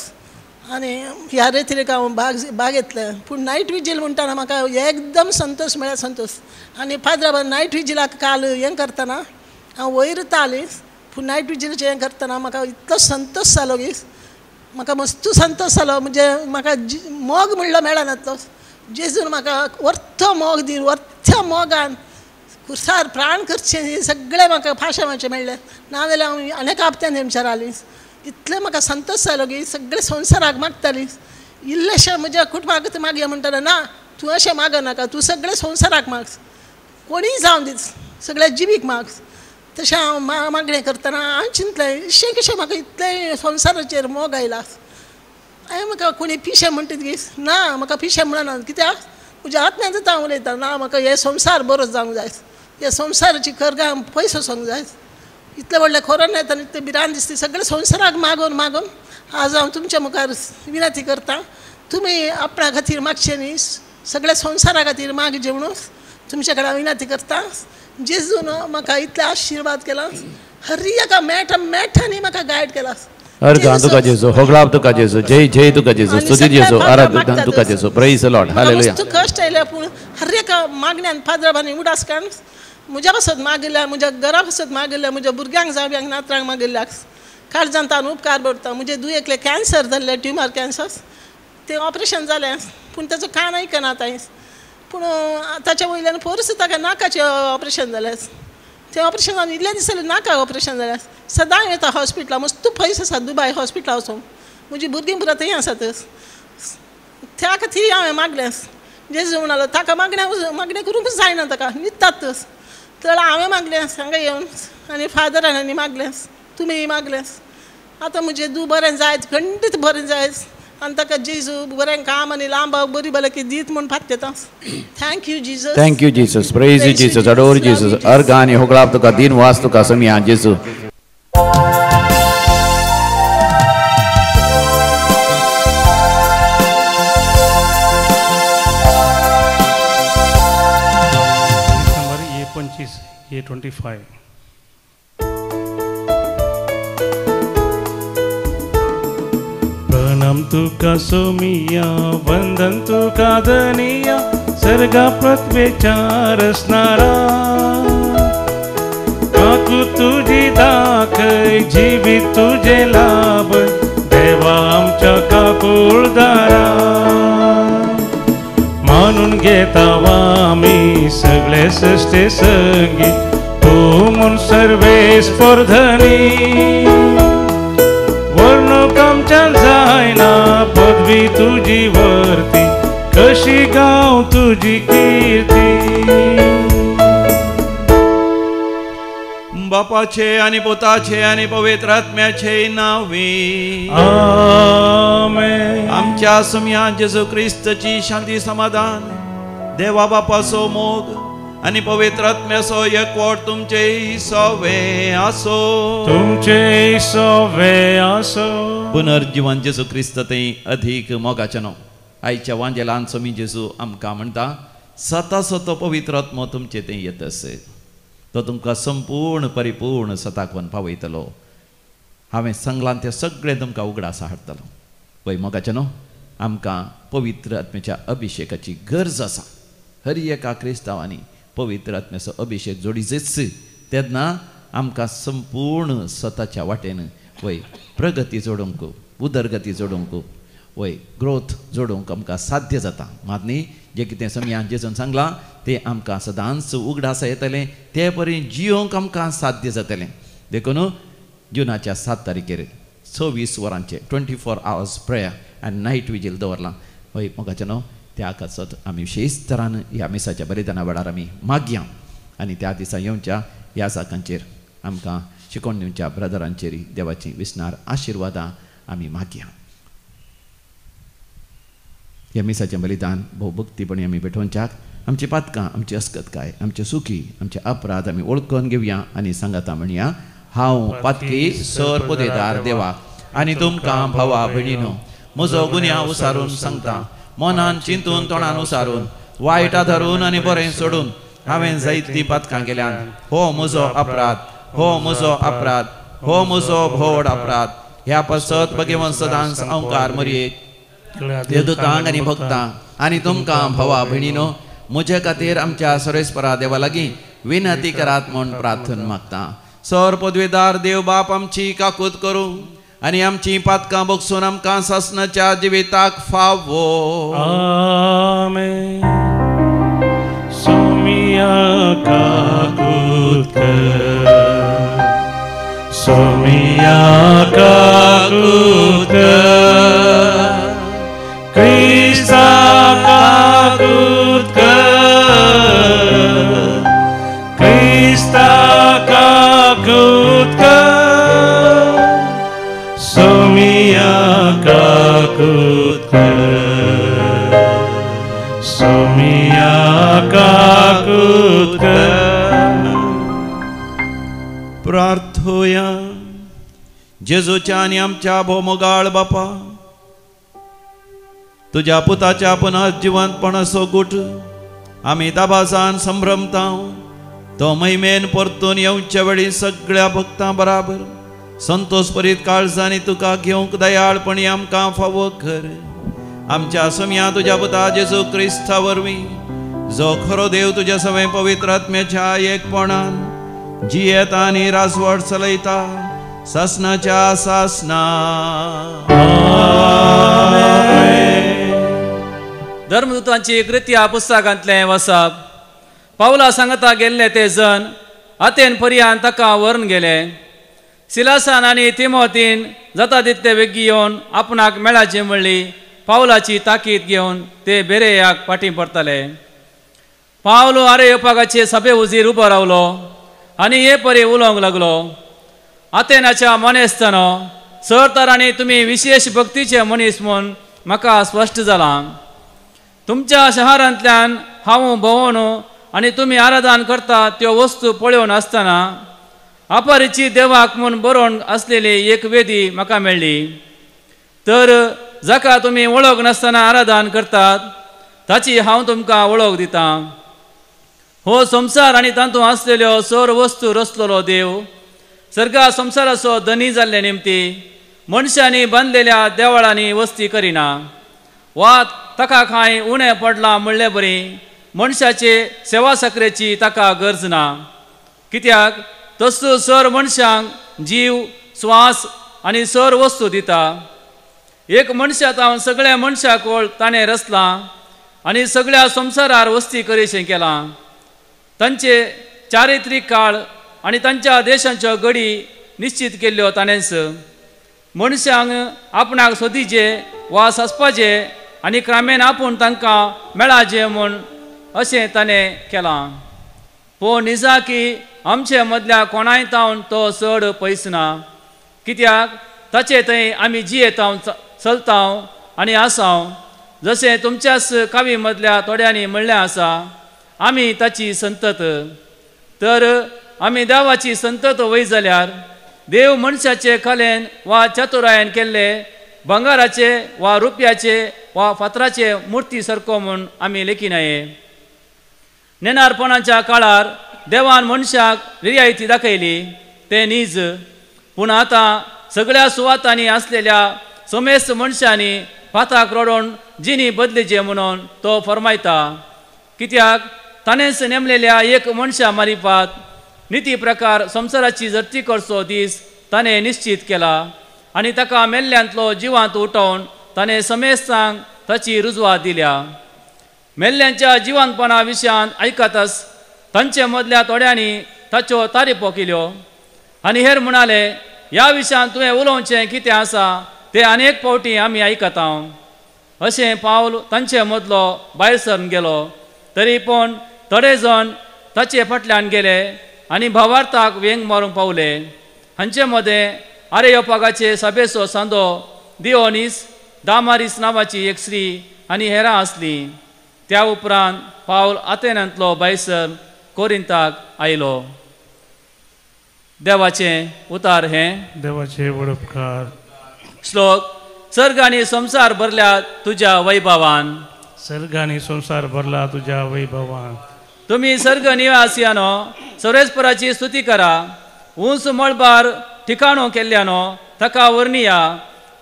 आनी ह्या रेतीक हांव भाग घेतलें. पूण नायट विजील म्हणटाना म्हाका एकदम संतोष म्हळ्यार संतोष. आनी फादरा नायट विजिलाक काल हें करतना हांव वयर ताली, पूण नायट विजिलाचें हें करतना म्हाका इतलो संतोष जालो की म्हाका मस्त संतोष जालो. म्हणजे म्हाका मोग म्हणलो मेळना तो जेजून म्हाका वर्थ मोग दी, वर्थ मोगान कुर्सार प्राण करचें हें सगळें म्हाका फाशें मेळ्ळें. नाजाल्यार हांव अनेक हप्त्यान हेमच्यार आली. इतलें म्हाका संतोष जालो की सगळे संवसाराक मागताली, इल्लेशें म्हज्या कुटुंबाक मागया म्हणटालें ना तूं अशें मागनाका, तूं सगळें संवसाराक माग, कोणीय जावं दीस सगळ्या जिवीक माग. तशें हांव मागणें करतना हांवें चिंतलें अशें कशें म्हाका इतलें संवसाराचेर मोग आयला. हांवें म्हाका कोणी पिशें म्हणटा की ना म्हाका पिशें म्हणना, कित्याक म्हज्या आत्म्यान हांव उलयता ना म्हाका हे संवसार बरो जावंक जाय, हे संवसाराची करगां पयस वचोंक जाय. इतलें व्हडलें कोरोना येता इतलें भिरांत दिसता, सगळें संवसाराक मागून मागून आज हांव तुमच्या मुखार विनंती करता, तुमी आपणा खातीर मागचें न्ही, सगळ्या संवसारा खातीर मागचें म्हणून तुमच्या कडेन हांव विनंती करता. जेजून म्हाका इतले आशिर्वाद केला, हर एका मेटा मेठांनी म्हाका गायड केला. अर्घान तुका जेजू, होगळाप तुका जेजू, जय जय तुका जेजू, स्तुती जेजू, आराधना तुका जेजू. Praise the lord, hallelujah. मस्त कश्ट आयले पूण हर एका मागण्यान फादराबांनी उडास काडून म्हज्या पासत मागिल्ल्या, म्हज्या घरा पासत मागिल्ल्या, म्हज्या भुरग्यांक जावयांक नातरांक मागिल्ल्याक काळजान तान उपकार पडटा. म्हजे दुयेंतले कॅन्सर जाल्ले, ट्युमर कॅन्सर, तें ऑपरेशन जालें पूण ताचो कान आयकना आतां, पूण ताच्या वयल्यान पोरस ताका नाकाचें ऑपरेशन जालें. तें ऑपरेशन जावन इल्लें दीस जालें नाका ऑपरेशन जालें. सदां येता हॉस्पिटलां, मस्त पयस आसा दुबाय हॉस्पिटलां वचूंक, म्हजी भुरगीं पुरा थंय आसात. त्या खातीर हांवें मागलें, जेजू म्हणालो ताका मागणें मागणें करूंकच जायना, ताका न्हिदतात. तर हांवें मागलें हांगा येवन आनी फादरान आनी मागलें, तुमी मागलें, आतां म्हजें दू बरें जायत, खंडीत बरें जायत आनी ताका जेजू बरें काम आनी लांब बरी भलायकी दीत म्हूण पात्तेता. Thank you Jesus, thank you Jesus, praise you Jesus, adore Jesus. अर्घ आनी होगळाप तुका, दिन वास तुका समिया जेजू. A 25. प्रणाम तुका सोमिया, वंदन तुका धनिया, सर्गा पृथ्वेच्या रसणारा, काकू तुझी दाखय, जीवित तुझे लाभ, देवा आमच्या काकुळदारा. मानून घेता आमी सगळे सृष्टी संगी, तूं म्हूण सर्वेस्पर धनी, वर्णूक आमच्यान जायना पदवी तुजी वर्ती, कशी गांव तुजी किर्ती. बापाचे आनी पुताचे आनी पवित्र आत्म्याचे नांवी आमेन. आमच्या सुमया जेजू क्रिस्तची शांती समाधान, देवा बापाचो मोग आनी पवित्र आत्म्याचो एकवट तुमचे सवे आसो, तुमचे सवे आसो. पुनर्जीवन जेजू क्रिस्त थंय अधीक मोगाचें न्हू. आयच्या वांजेलान स्वामी जेजू आमकां म्हणटा, सता सतो पवित्र आत्मो तुमचे थंय येत आसे, तो तुमकां संपूर्ण परिपूर्ण सताक वन पावयतलो. हांवें सांगलां तें सगळें तुमकां उगडासा हाडटलो. पळय मोगाचें न्हू, आमकां पवित्र आत्म्याच्या अभिशेकाची गरज आसा. हर एका क्रिस्तांवांनी पवित्र आत्म्याचो अभिशेक जोडीच तेन्ना आमकां संपूर्ण स्वताच्या वाटेन वय प्रगती जोडूंक, उदरगती जोडूंक, वय ग्रोथ जोडूंक आमकां साध्य जाता. मात न्ही जें कितें समयान जेजून सांगलां तें आमकां सदांच उगडासा येतलें, ते परी जियोंक आमकां साध्य जातलें. देखून जुनाच्या 7 तारखेर 24 वरांचे 24 आवर्स प्रेयर आनी नायट विजील दवरलां. हय मोगाचें न्हू, त्या आकाशात आमी विशेश तरान ह्या मिसाच्या बलिदाना वेळार आमी मागया आनी त्या दिसा येवच्या ह्या जाकांचेर आमकां शिकोवन दिवच्या ब्रदरांचेर देवाची विसणार आशिर्वादां आमी मागया. ह्या मिसाचें बलिदान भोव भक्तीपणी आमी भेटोवच्याक आमची पातकां, आमची अस्कतकाय, आमचे सुखी, आमचे अपराध आमी वळखून घेवया आनी सांगाता म्हणया, हांव पातकी सर पदेदार देवाक आनी तुमकां भावा भयणीनो म्हजो गुन्यांव उसारून सांगता. मनान चिंतून तोंडान उसारून वायट धरून आनी बरें सोडून हांवें जायतीं पातकां केल्यान. हो म्हजो अपराध, हो म्हजो अपराध, हो म्हजो व्हड अपराध. ह्या पासत भगवंत सदांच अंकार मरयेक देवदूतांक आनी भक्तांक आनी तुमकां भावा भयणीनो म्हजे खातीर आमच्या सरेस्परा देवा लागीं विनंती करात म्हूण प्रार्थना मागता. सर पदवेदार देव बाप आमची काकूत करूं आनी आमची पातकां बगसून आमकां सासणाच्या जिविताक फावो. आमेन. सोमिया काकूत कर, सोमिया काकूत कर, क्रिस्ता काकूत कर, क्रिस्ता काकूत कर, सोमिया काकूत कर, सोमिया काकूत कर. प्रार्थोया. जेजूच्या आनी आमच्या भोवमोगाळ बापा, तुज्या पुताच्या पुनर्जिवंतपणाचो गुट आमी दबाजान संभ्रमता. तो महिमेन परतून येवचे वेळी सगळ्या भक्तां बराबर संतोष परीत काळजांनी तुका घेवंक दयाळपणी आमकां फावो कर. आमच्या समया तुज्या पुता जेजू क्रिस्ता वरवीं, जो खरो देव तुज्या सवें पवित्र आत्म्याच्या एकपणान जियेता आनी राजवट चलयता सासनाच्या सासना. धर्मदूतांची कृत्या पुस्तकांतलें वसाप. पावला सांगता गेल्ले ते जण आतेन पर्यान ताका व्हरून गेले. सिलासान आनी तिमोतीन जाता तितले वेगीं येवन आपणाक मेळाची म्हणली पावलाची ताकीद घेवन ते बेरेयाक फाटीं परतले. पावलो आरे येवपाकाचे सभे उजीर उबो रावलो आनी हे परी उलोवंक लागलो. आतेनाच्या मनेस्तानो, सर तरांनी तुमी विशेश भक्तीचे मनीस म्हूण म्हाका स्पश्ट जालां. तुमच्या शहरांतल्यान हांव भोंवन आनी तुमी आराधन करता त्यो वस्तू पळोवन आसतना अपरिचीत देवाक म्हूण बरोवन आसलेली एक वेदी म्हाका मेळ्ळी. तर जाका तुमी वळख नासतना आराधन करतात ताची हांव तुमकां वळख दितां. हो संवसार आनी तातूंत आसलेल्यो सर वस्तू रचलेलो देव सर्गा संवसाराचो धनी जाल्ले निमती मनशांनी बांदलेल्या देवळांनी वस्ती करिना वा ताका कांय उणें पडलां म्हणले बरी मनशाचे सेवा साकरेची ताका गरज ना. कित्याक तसो सर मनशांक जीव स्वास आनी सर वस्तू दिता. एक मनशांत हांव सगळ्या मनशाक ताणें रचलां आनी सगळ्या संवसारार वस्ती करीशें केलां. तांचे चारित्रीक काळ आनी तांच्या देशांच्यो गडी निश्चित केल्ल्यो ताणेंच. मनशांक आपणाक सोदीचे वा सासपाचे आनी क्रामेन आपूण तांकां मेळाचें म्हूण अशें ताणें केलां. पूण निजाकी आमचे मदल्या कोणाय तावन तो चड पयस ना. कित्याक ताचे थंय आमी जियेतांव चलतांव आनी आसांव. जशें तुमच्याच कावी मदल्या थोड्यांनी म्हणलें आसा, आमी ताची संतत। तर आमी देवाची संतत वय जाल्यार देव मनशाचे कलेन वा चतुरायेन केल्ले भांगाराचे वा रुपयाचे वा फातराचे मुर्ती सारको म्हूण आमी लेखिनाये। नेणारपणाच्या काळार देवान मनशाक रियायती दाखयली तें नीज, पूण आतां सगळ्या सुवातांनी आसलेल्या समेस्त मनशांनी फाताक रडोवन जिणी बदलीचे म्हणून तो फरमायता। कित्याक ताणेंच नेमलेल्या एक मनशा मारिफात निती प्रकार संवसाराची जर्ती करचो दीस ताणें निश्चीत केला आनी ताका मेल्ल्यांतलो जिवांत उठोवन ताणें समेस्तांक ताची रुजवात दिल्या। मेल्ल्यांच्या जिवांतपणा विशयांत आयकतच तांचे मदल्या थोड्यांनी ताच्यो तारीफो केल्यो आनी हेर म्हणाले, ह्या विशयांत तुवें उलोवचें कितें आसा तें अनेक फावटी आमी आयकता। अशें पावल तांचे मदलो भायर सरून गेलो, तरी पूण थोडे जण ताचे फाटल्यान गेले आनी भावार्थाक वेंग मारूंक पावले। हांचे मदें आरेयोपागाचे सभेचो सांदो दिओनीस दामारीस नांवाची एक स्त्री आनी हेरां आसलीं। त्या उपरांत पावल आतेनांतलो भायसर कोरिंताक आयलो। देवाचें उतार हें देवाचे वडपकार। श्लोक सर्ग आनी संवसार भरल्या तुज्या वैभवान, सर्ग आनी संवसार भरला तुज्या वैभवान। तुमी सर्ग निवासियानो सर्वेस्पराची स्तुती करा, उंच मळबार ठिकाणो केल्ल्यानो ताका वर्णिया,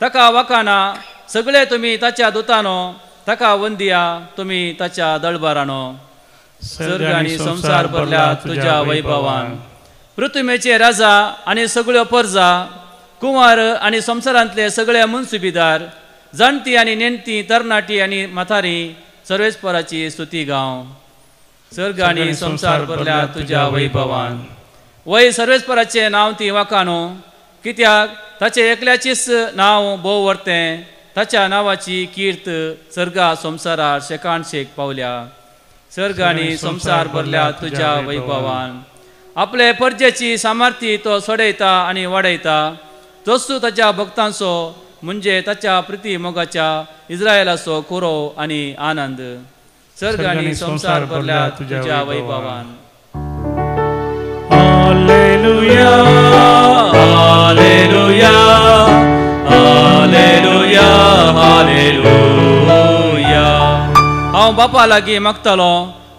ताका वाकाना सगळे तुमी ताच्या दुतानो, ताका वंदिया तुमी ताच्या दळबारानो। सर्ग आनी संवसार भरल्या तुज्या वैभवान। पृथ्वीचे राजा आनी सगळ्यो परजा, कुंवर आनी संवसारांतले सगळे मुनसुबीदार, जाणटी आनी नेणटी, तरणाटी आनी म्हातारी सर्वेस्पराची स्तुती गाव। सर्ग आनी संवसार भरल्या तुज्या वैभवान। वय सर्वेस्पराचें नांव ती वाकानो, कित्याक ताचें एकल्याचीच नांव भोव वर्तें, ताच्या नांवाची कीर्त सर्गा संवसारार शेकान शेक पावल्या। सर्ग आनी संवसार भरल्या तुज्या वैभवान। आपले परजेची सामर्थ्य तो सोडयता आनी वाडयता, तसो ताच्या भक्तांचो म्हणजे ताच्या प्रिती मोगाच्या इस्रायलाचो कुरो आनी आनंद। सर्ग आनी संवसार भरल्या तुज्या वैभवान। Hallelujah, hallelujah, hallelujah, hallelujah. हांव बापा लागीं मागतलो,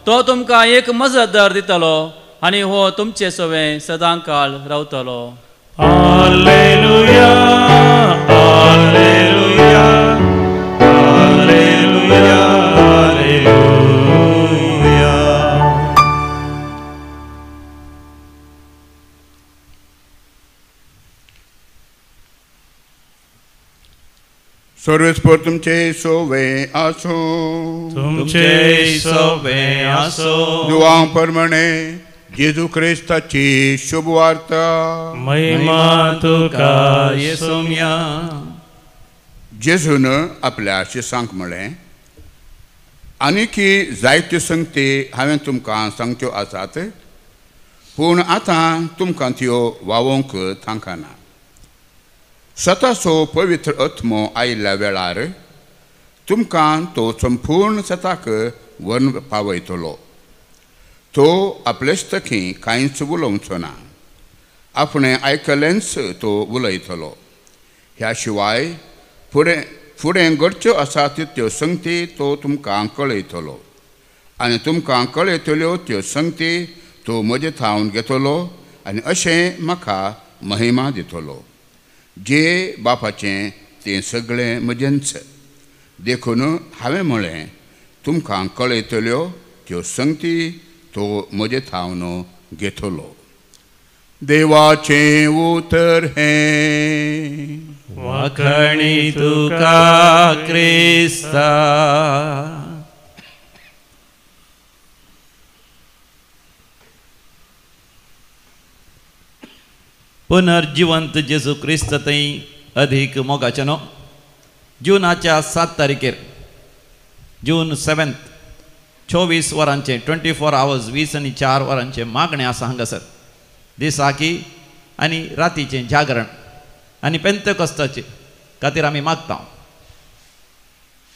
तो तुमकां एक मजतदार दितलो आनी हो तुमचे सवें सदां काळ रावतलो। Hallelujah, hallelujah, hallelujah, hallelujah. सर्वेस्पर तुमचे सोवे आसो, तुमचे सोवे आसो। दुआं प्रमाणे जेजू क्रिस्ताची शुभ वार्ता। महिमा तुका येसुम्या। जेजून आपल्या शिसांक म्हळें, आनीकी जायत्यो संगती हांवें तुमकां सांगच्यो आसात, पूण आतां तुमकां त्यो वावोवंक तांकाना। सताचो पवित्र आत्मो आयिल्ल्या वेळार तुमकां तो संपूर्ण सताक व्हरून पावयतलो। तो आपलेच तकी कांयच उलोवचो ना, आपणें आयकलेंच तो उलयतलो। ह्या शिवाय फुडें फुडें घडच्यो आसा त्यो संगती तो तुमकां कळयतलो आनी तुमकां कळयतल्यो त्यो संगती तो म्हजे थावन घेतलो आनी अशें म्हाका महिमा दितलो। जे बापाचें तें सगळें म्हजेंच, देखून हांवें म्हळें तुमकां कळयतल्यो त्यो संगती तो म्हजे थावन घेतलो। देवाचें उतर हें। वाखणी तुका क्रिस्ता। पुनर्जिवंत जेजू क्रिस्त थंय अधीक मोगाचें न्हू जुनाच्या 7 तारखेर, जून 7 24 वरांचें 24 आवर्स 20 आनी 4 वरांचें मागणें आसा हांगासर दिसाकी आनी रातीचें जागरण आनी पेंतेकोस्ताचे खातीर आमी मागता।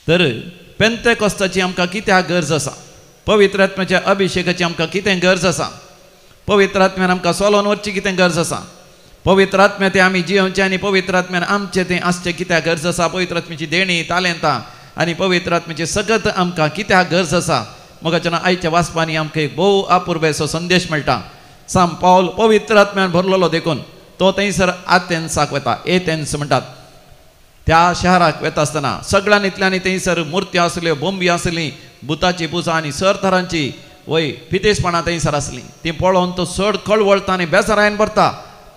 तर पेंतेकोस्ताची आमकां कित्याक गरज आसा? पवित्र आत्म्याच्या अभिषेकाची आमकां कितें गरज आसा, पवित्र आत्म्यान आमकां सोलोवन वचची कितें गरज आसा, पवित्र आत्म्या तें आमी जियोवचें आनी पवित्र आत्म्यान आमचें तें आसचें कित्याक गरज आसा, पवित्र आत्म्याची देणी तालेंतां आनी पवित्र आत्म्याची सगत आमकां कित्याक गरज आसा। मोगाच्यान आयच्या वाचपांनी आमकां एक भोव अपुरबायेचो संदेश मेळटा। सांत पावल पवित्र आत्म्यान भरलेलो देखून तो थंयसर आथेन्साक वता, एथेन्स म्हणटात त्या शहराक वता आसतना सगळ्यांनी थंयसर मुर्त्यो आसल्यो, बोंबी आसली, भुताची पुजा आनी सर तरांची वय फितेसपणां थंयसर आसलीं। ती पळोवन तो चड कळवळटा आनी बेजारायन भरता,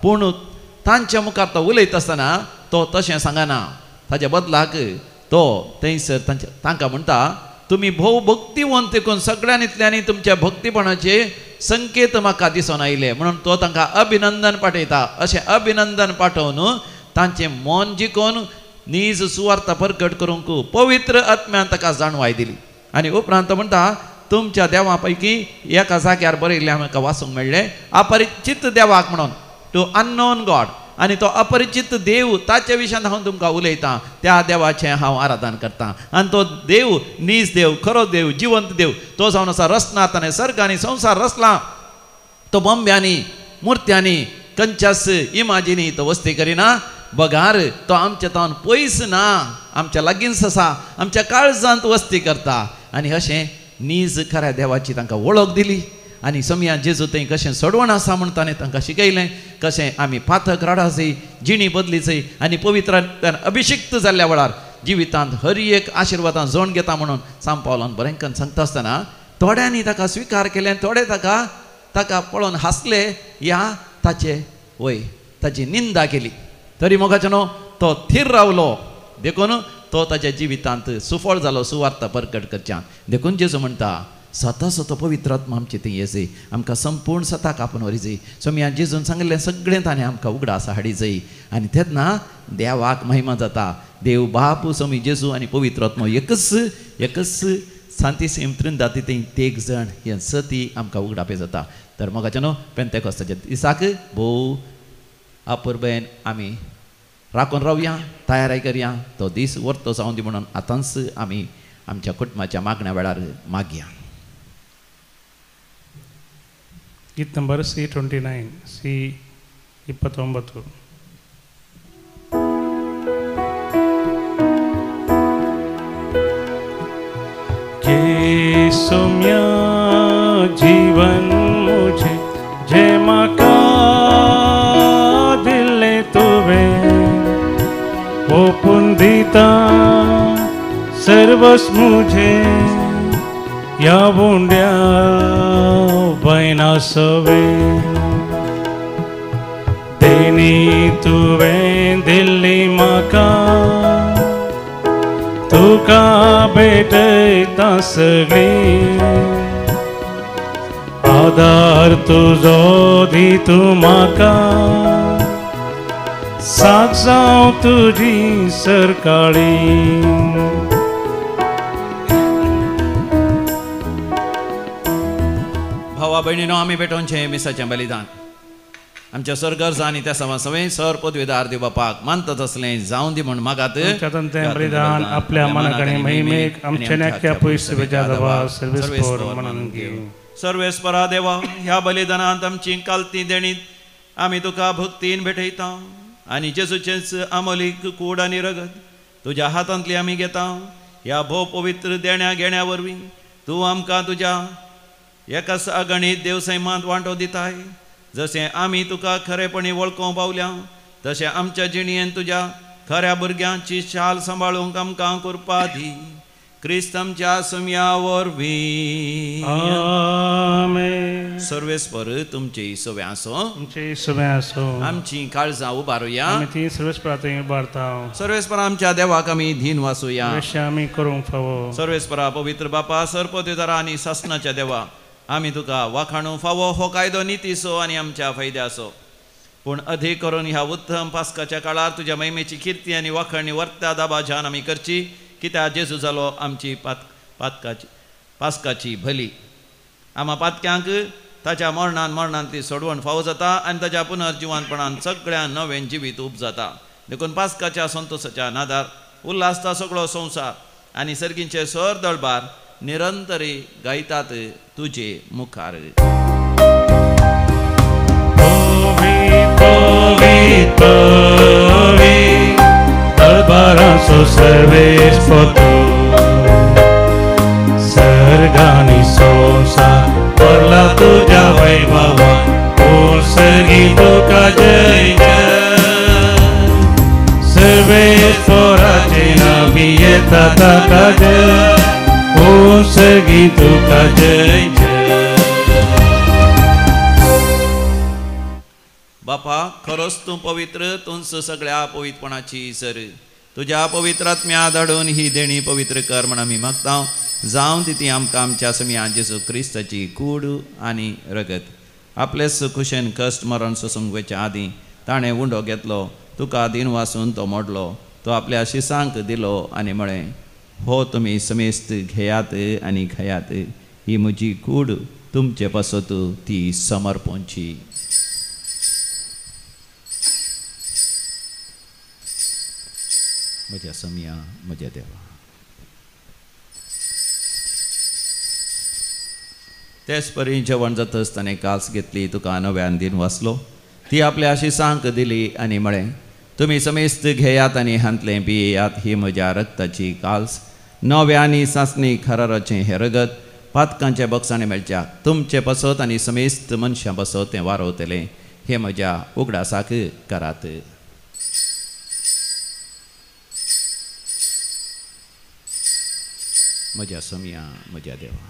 पूण तांच्या मुखार तो उलयता आसतना तो तशें सांगना, ताच्या बदलाक तो थंयसर तांकां म्हणटा तुमी भोव भक्तिवंत देखून सगळ्यांनी तुमच्या भक्तीपणाचे संकेत म्हाका दिसून आयले म्हणून तो तांकां अभिनंदन पाठयता। अशें अभिनंदन पाठोवन तांचें मन जिखून नीज सुवार्थ प्रकट करूंक पवित्र आत्म्यान ताका जाणवाय दिली। आनी उपरांत तो म्हणटा तुमच्या देवा पैकी एका जाग्यार बरयल्लें म्हाका वाचूंक मेळ्ळें, अपरिचीत देवाक म्हणून, टू अननोन गॉड, आनी तो अपरिचीत देव ताच्या विशयान हांव तुमकां उलयतां, त्या देवाचें हांव आराधन करतां आनी तो देव नीज देव, खरो देव, जिवंत देव तो जावन आसा रचनात आनी सर्ग आनी संवसार रचला तो बॉम्ब्यांनी मुर्त्यांनी कंच्यास इमाजिनी तो वस्ती करिना, बगार तो आमच्या तावन पयस ना, आमच्या लागींच आसा, आमच्या काळजांत वस्ती करता। आनी अशें नीज खऱ्या देवाची तांकां वळख दिली आनी समया जेजू थंय कशें सडवण आसा म्हूण ताणें तांकां शिकयलें, कशें आमी पातक राडासय, जिणी बदलीचय आनी पवित्र अभिषिक्त जाल्ल्या वेळार जिवितांत हर एक आशिर्वादान जण घेता म्हणून सांत पावलान बरें करून सांगता आसतना थोड्यांनी ताका स्विकार केलें, थोडे ताका ताका पळोवन हांसले या ताचे वय ताची निंदा केली, तरी मोगाच्यानो तो थीर रावलो देखून तो ताच्या जिवितांत सुफळ जालो सुवार्थ प्रकट करच्यान। देखून जेजू म्हणटा स्वता स्वता पवित्र आत्मा आमची थंय येजय, आमकां संपूर्ण सताक आपूण व्हरी जाय। सोमया जेजून सांगिल्लें सगळें ताणें आमकां उगडास हाडी जाय आनी तेन्ना देवाक महिमा जाता। देव बाप स्वामी जेजू आनी पवित्र आत्मा एकच एकच सांतीसीम त्रिंदाती थंय तेग जाण हें सती आमकां उगडापे जाता। तर मोगाच्यानो न्हू पेंतेकोस्ताच्या दिसाक भोव अपुरबायेन आमी राखून रावया, तयारी करया, तो दीस वर्तो जावं दी म्हणून आतांच आमी आमच्या कुटुंबाच्या मागण्या वेळार मागया। गीत number C29 C29. K Saumya जीवन मुझे जय माका दिले तुवे ओ पुंदिता सर्वस मुझे या बुंड्या बैनासवे देनी तुवे दिल्ली माका तुका भेटयता सगळी आधार तुजो दी तूं म्हाका साक जावं तुजी सरकाळी। भावा भयणीनो आमी भेटोवचें मिसाचें बलिदान आमच्या सरगर्ज आनी त्या सवा सवें सर पदवेदार देव बापाक मानतात असलें जावं दी म्हूण मागात बलिदान आपल्या मनाक आनी महिमेक आमच्या नाक्या पयस सर्वेस्परा देवा ह्या बलिदानांत आमची कालती देणीत आमी तुका भक्तीन भेटयता आनी जेजूचेंच आमोलीक कूड आनी रगत तुज्या हातांतली आमी घेता। ह्या भोव पवित्र देण्या घेण्या वरवीं तूं आमकां तुज्या एकाच अगणीत देवसैमांत वांटो दिताय। जशें आमी तुका खरेपणी वळखूंक पावल्या तशें आमच्या जिणेन तुज्या खऱ्या भुरग्यांची शाल सांबाळूंक आमकां कृपा दी। क्रिस्त आमच्या सम्या वरवीं आमेन। सर्वेस्पर तुमचे सवे आसो, तुमचे सवे आसो। आमची काळजां उबारुया, आमी ती सर्वेस्परा थंय उबारता। सर्वेस्परा आमच्या देवाक आमी धीन वासूया, आमी करूंक फावो। सर्वेस्परा पवित्र बापा सरपदवेदारा आनी सासनाच्या देवा आमी तुका वाखाणू फावो हो कायदो नितीचो आनी आमच्या फायद्याचो, पूण अधीक करून ह्या उत्तम पास्काच्या काळार तुज्या महिमेची किर्ती आनी वाखाणी वर्त्या दाबाजान आमी करची, कित्याक जेजू जालो आमची पास्काची भली। आमा पातक्यांक ताच्या मरणान मरणांतली सोडवण फावो जाता आनी ताच्या पुनर्जिवानपणान सगळ्या नवें जिवीत उब जाता। देखून पास्काच्या संतोसाच्या नादार उल्हासता सगळो संवसार आनी सर्गींचे सर दळबार निरंतरी गायतात तुजे मुखार. सर्गानी संवसार भरला तुज्या वैभवान सर्गी तुका जय जय सर्वेस्पराचे नावी येता ताका जय ओ सर्गी तुका जय जय. बापा खरोच तूं पवित्र, तूंच सगळ्या पवित्रपणाची सर. तुज्या पवित्र आत्म्या धाडून ही देणी पवित्र कर म्हण आमी मागता. जावन ती आमकां आमच्या समिया जेजू क्रिस्ताची कूड आनी रगत. आपलेच खुशेन कश्ट मरण सोसूंक वयच्या आदीं ताणें उंडो घेतलो, तुका दिन वासून तो मोडलो, तो आपल्या शिसांक दिलो आनी म्हळें, हो तुमी समेस्त घेयात आनी खायात, ही म्हजी कूड तुमचे पासत ती समर्पणची. म्हज्या समिया म्हज्या देवा. तेच परी जेवण जातच ताणें कास घेतली, तुका नव्यान दिन वाचलो, ती आपल्या शिसांक दिली आनी म्हळें, तुमी समेस्त घेयात आनी हांतलें पियेयात, ही म्हज्या रक्ताची काल्स, नव्या आनी सासणी खराराचें हें रगत पातकांच्या बक्षांनी मेळच्या तुमचे पासत आनी समेस्त मनशां पासत तें वारवतलें, हें म्हज्या उगडासाक करात. म्हज्या समिया म्हज्या देवा.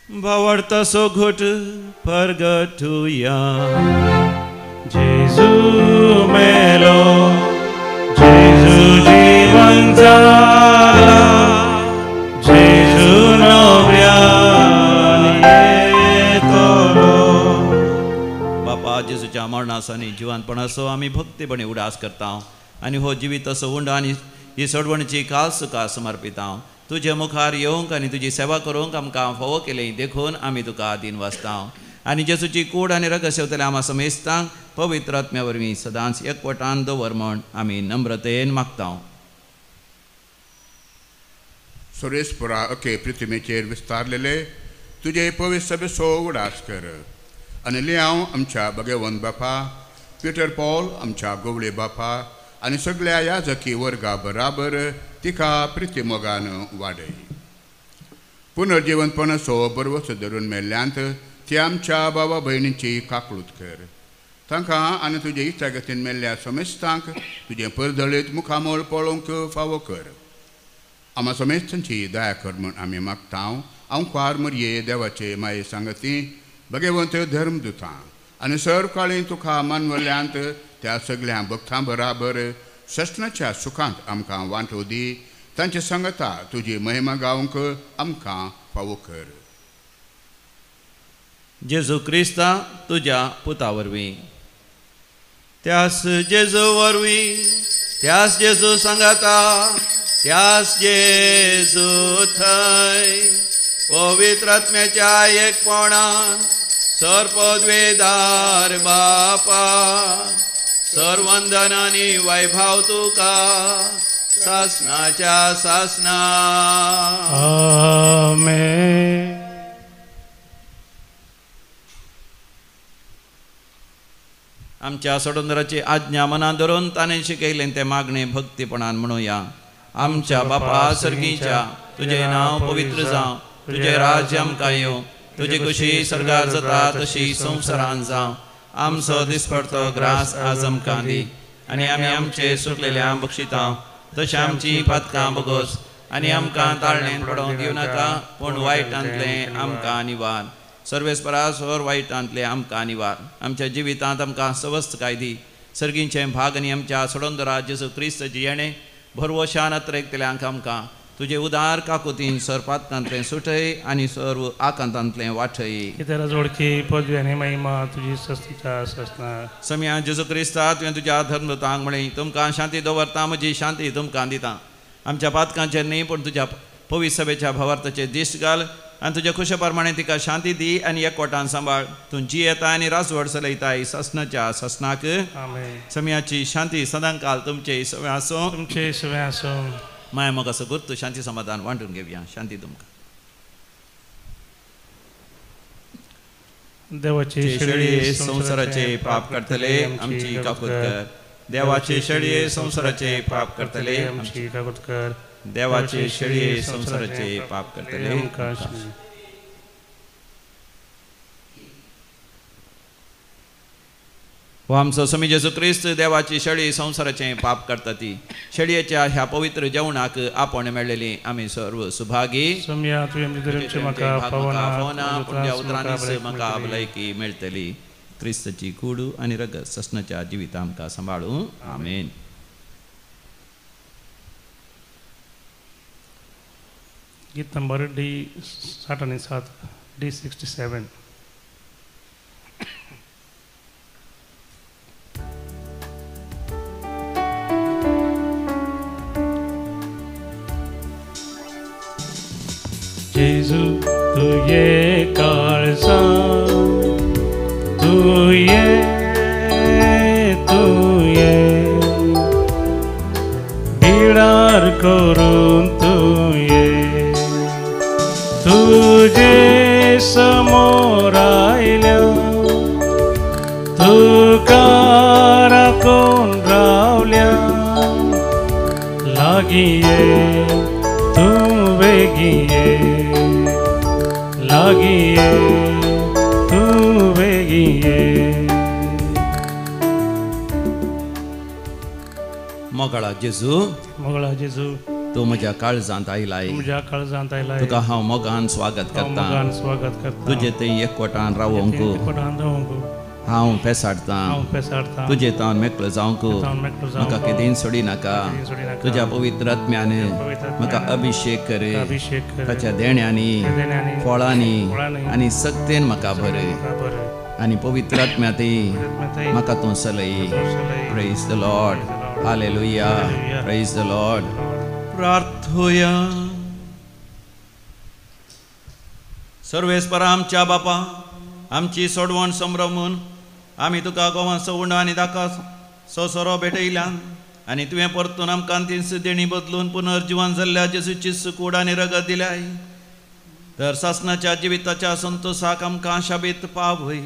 भावार्था सोघोट परगटुया जेजू मेलो जेजू जीवन जाला जेजू नव्यान येतलो. बापा जेजूच्या मरणाचो आनी जिवनपणाचो आमी भक्तीपणी उडास करता आनी हो जिवीत असो उंडो आनी ही सोडवणीची खास तुका समर्पिता. तुजे मुखार येवंक आनी तुजी सेवा करूंक आमकां फावो केली देखून आमी तुका आदीन वाचता. आनी जेजूची कूड आनी रगत सेवतले आमा समेस्तांक पवित्र आत्म्या वरवीं सदांच एकवटान दवर म्हण आमी नम्रतेन मागता. सुरेशपुरा अके पृथ्वीचेर विस्तारलेले तुजे पवित्र सभेचो उडास कर आनी लियांव आमच्या भगवंत बापा पिटर पॉल आमच्या गोवळे बापा आनी सगळ्या याजकी वर्गा बराबर तिका प्रितीमोगान वाडय. पुनर्जिवनपणाचो बरवस धरून मेल्ल्यांत ती आमच्या बाबा भयणींची काकळूत कर. तांकां आनी तुजे इश्टागतीन मेल्ल्या समेस्तांक तुजें परदळीत मुखामळ पळोवंक फावो कर. आमा समेस्तांची दया कर म्हूण आमी मागता. आंवकार मरये देवाचे माये सांगती भगवंत धर्मदुतां आनी सर काळी तुका मानवल्यांत त्या सगळ्या भक्तां बराबर ससनाच्या सुखांत आमकां वांटो दी. तांचे सांगता तुजी महिमा गावंक आमकां फावो कर. जेजू क्रिस्ता तुज्या पुता वरवीं, त्यास जेजू वरवीं, त्यास जेजू सांगाता, त्यास जेजू थंय पवित्र आत्म्याच्या एकपणान सर्पद्वेदार बापा सर्वंदन आनी वैभव तुका सासनाच्या सासना. आमेन. आमच्या सोडंदराची आज्ञा मनां धरून ताणें शिकयलें तें मागणें भक्तीपणान म्हणुया. आमच्या बापा सर्गीच्या, तुजें नांव पवित्र जावं, तुजें राज्य आमकां येवं, तुजी खुशी सर्गार जाता तशी संवसारान जावं. आमचो दिसपडतो ग्रास आज आमकां दी आनी आमी आमचे सुटलेल्या बक्षिता तशें आमची पातकां बगोस आनी आमकां ताळणेन पडोवंक दिवं नाका, पूण वायटांतलें आमकां निवार. सर्वेस्परा स्वर वायटांतलें आमकां निवार. आमच्या जिवितांत आमकां सवस्तकाय दी. सर्गींचें भाग आनी आमच्या सोडंदरा जेजू क्रिस्ताची येणें भरवशान अत्रेकतल्यांक आमकां तुजे उदार काकुतीन सर्पातांतलें सुटय आनी सर्व आकांतांतलें वाटय. जोडकी पदवी आनी महिमा तुजी सस्तीच्या ससना. सम्या जेजू क्रिस्ता तुवें तुज्या धर्मदूतांक म्हळें, तुमकां शांती दवरता, म्हजी शांती तुमकां दिता. आमच्या पातकांचेर न्ही पूण तुज्या पवित्र सभेच्या भावार्थाचेर दिश्ट घाल आनी तुज्या खुशे प्रमाणे तिका शांती दी आनी एकवटान सांबाळ. तूं जियेता आनी राजवट चलयताय ससनाच्या ससनाक. समयाची शांती सदांकाल तुमचे सवे आसूं. तुमचे सवे आसूं. माया मोगाचो गुर्त शांती समाधान वांटून घेवया. शांती तुमकां. देवाचे शेळये संवसाराचे पाप करतले आमची काकूत कर. देवाचे शेळये संवसाराचे पाप करतले आमची काकूत कर. देवाचे शेळये संवसाराचे पाप करतले. हो आमचो स्वामी जेजू क्रिस्त देवाची शेळी संवसाराचें पाप करता ती शेळयेच्या ह्या पवित्र जेवणाक आपण मेळ्ळेली आमी सर्व सुभागी. पूण ज्या उतरांनीच म्हाका भलायकी मेळटली. क्रिस्तची कूड आनी रगत ससनाच्या जिविता आमकां सांबाळूं. आमेन. गीत नंबर डी 60 आणि 7, डी 67. जेजू तुये काळजा तुये तुये बिडार करून तुये तुझे समोर आयल्या तुका राखून रावल्या लागीं ये तूं वेगीं ये लागीं ये तूं वेगीं ये. मोगाळा जेजू, मोगाळा जेजू, तूं म्हज्या काळजांत आयलाय, म्हज्या काळजांत आयलाय, तुका हांव मोगान स्वागत करता, मोगान स्वागत करता. तुजे थंय एकवटान रावोंक हांव पेसाडतां, तुजे तावन मेकळो जावंक म्हाका केदीं सोडिनाका. तुज्या पवित्र आत्म्यान म्हाका अभिशेक कर, ताच्या देण्यांनी फळांनी आनी सक्तेन म्हाका भर आनी पवित्र आत्म्या थंय म्हाका तूं चलय. Praise the Lord. Hallelujah. Praise the Lord. प्रार्थोया. सर्वेस्परा आमच्या बापा, आमची सोडवण संभ्रमून आमी तुका गोवांचो उंडो आनी दाका सोसरो भेटयल्यान आनी तुवें परतून आमकां तीन देणी बदलून पुनर्जिवन जाल्ल्या जेजूची कूड आनी रगत दिल्याय तर सासनाच्या जिविताच्या संतोसाक आमकां शाबीत पावय.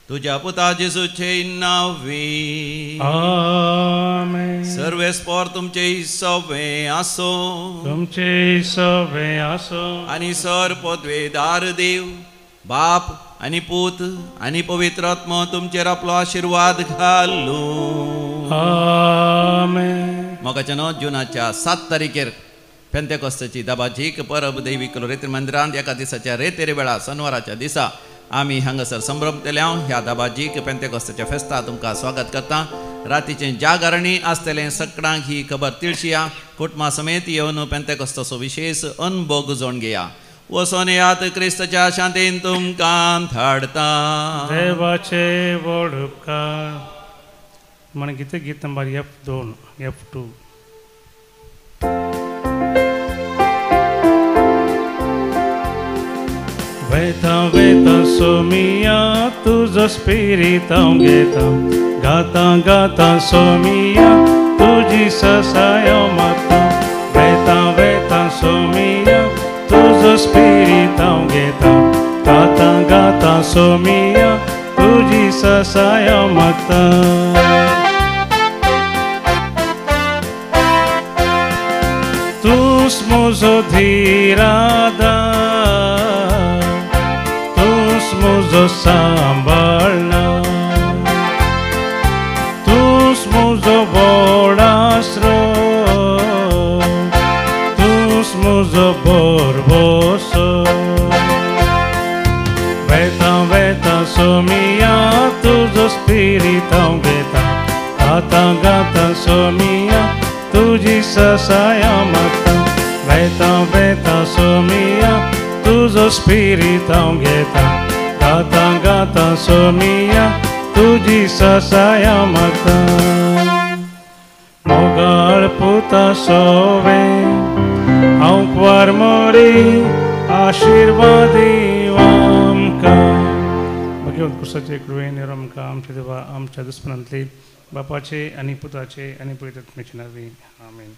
तुज्या पुता जेजूचे नांवी. आमेन. सर्वेस्पर तुमचे सवे आसो, तुमचे सवे आसो. आनी सर पदवेदार देव बाप आनी पूत आनी पवित्र आत्मो तुमचेर आपलो आशिर्वाद घालूं. आमेन. मोगाच्या न्हू जुनाच्या 7 तारखेर पेंतेकोस्ताची दाबाजीक परब दैवीक रेतीर मंदिरांत एका दिसाच्या रेतेर वेळा शनिवाराच्या दिसा आमी हांगासर संभ्रमतले. हांव ह्या दाबाजीक पेंतेकोस्ताच्या फेस्ता तुमकां स्वागत करता. रातीचें जागरणी आसतलें. सगळ्यांक ही खबर तिळशिया. कुटुंबा समेत येवन पेंतेकोस्ताचो विशेष अनभोग जोण घेया. वचोन येयात क्रिस्ताच्या शांतीन तुमकां धाडता. देवाचे व्हड उपकार. म्हण गीत गीत नंबर F2 F2. वेता वेता सोमिया तुजो स्पिरीत हांव घेता, गाता गाता सोमिया तुजी ससाय हांव मागता. वेता वेता सोमिया तुजो स्पिरीत हांव घेता, गाता गाता सोमिया तुजी ससाय हांव मागता. तूंच म्हजो धीरादा, तूंच म्हजो सांबाळना, तूंच म्हजो व्हड आसरो, तूंच म्हजो भरवंसो. वेता वेता सोमिया तुजो स्पिरीत हांव घेता, गाता गाता सोमिया तुजी ससाय हांव मागता. वेता वेता सोमिया तुजो स्पिरीत हांव घेता, गाता गाता सोमिया तुजी ससाय हांव मागता. मोगाळ पुता सोवे हांव क्वार मोरी आशीर्वाद आमकां. भगवंत कुसाचे कृपेन आमकां आमच्या देवा आमच्या दुस्मनांतले बापाचे आनी पुताचे आनी पवित्र आत्म्याचे नांवे आमेन.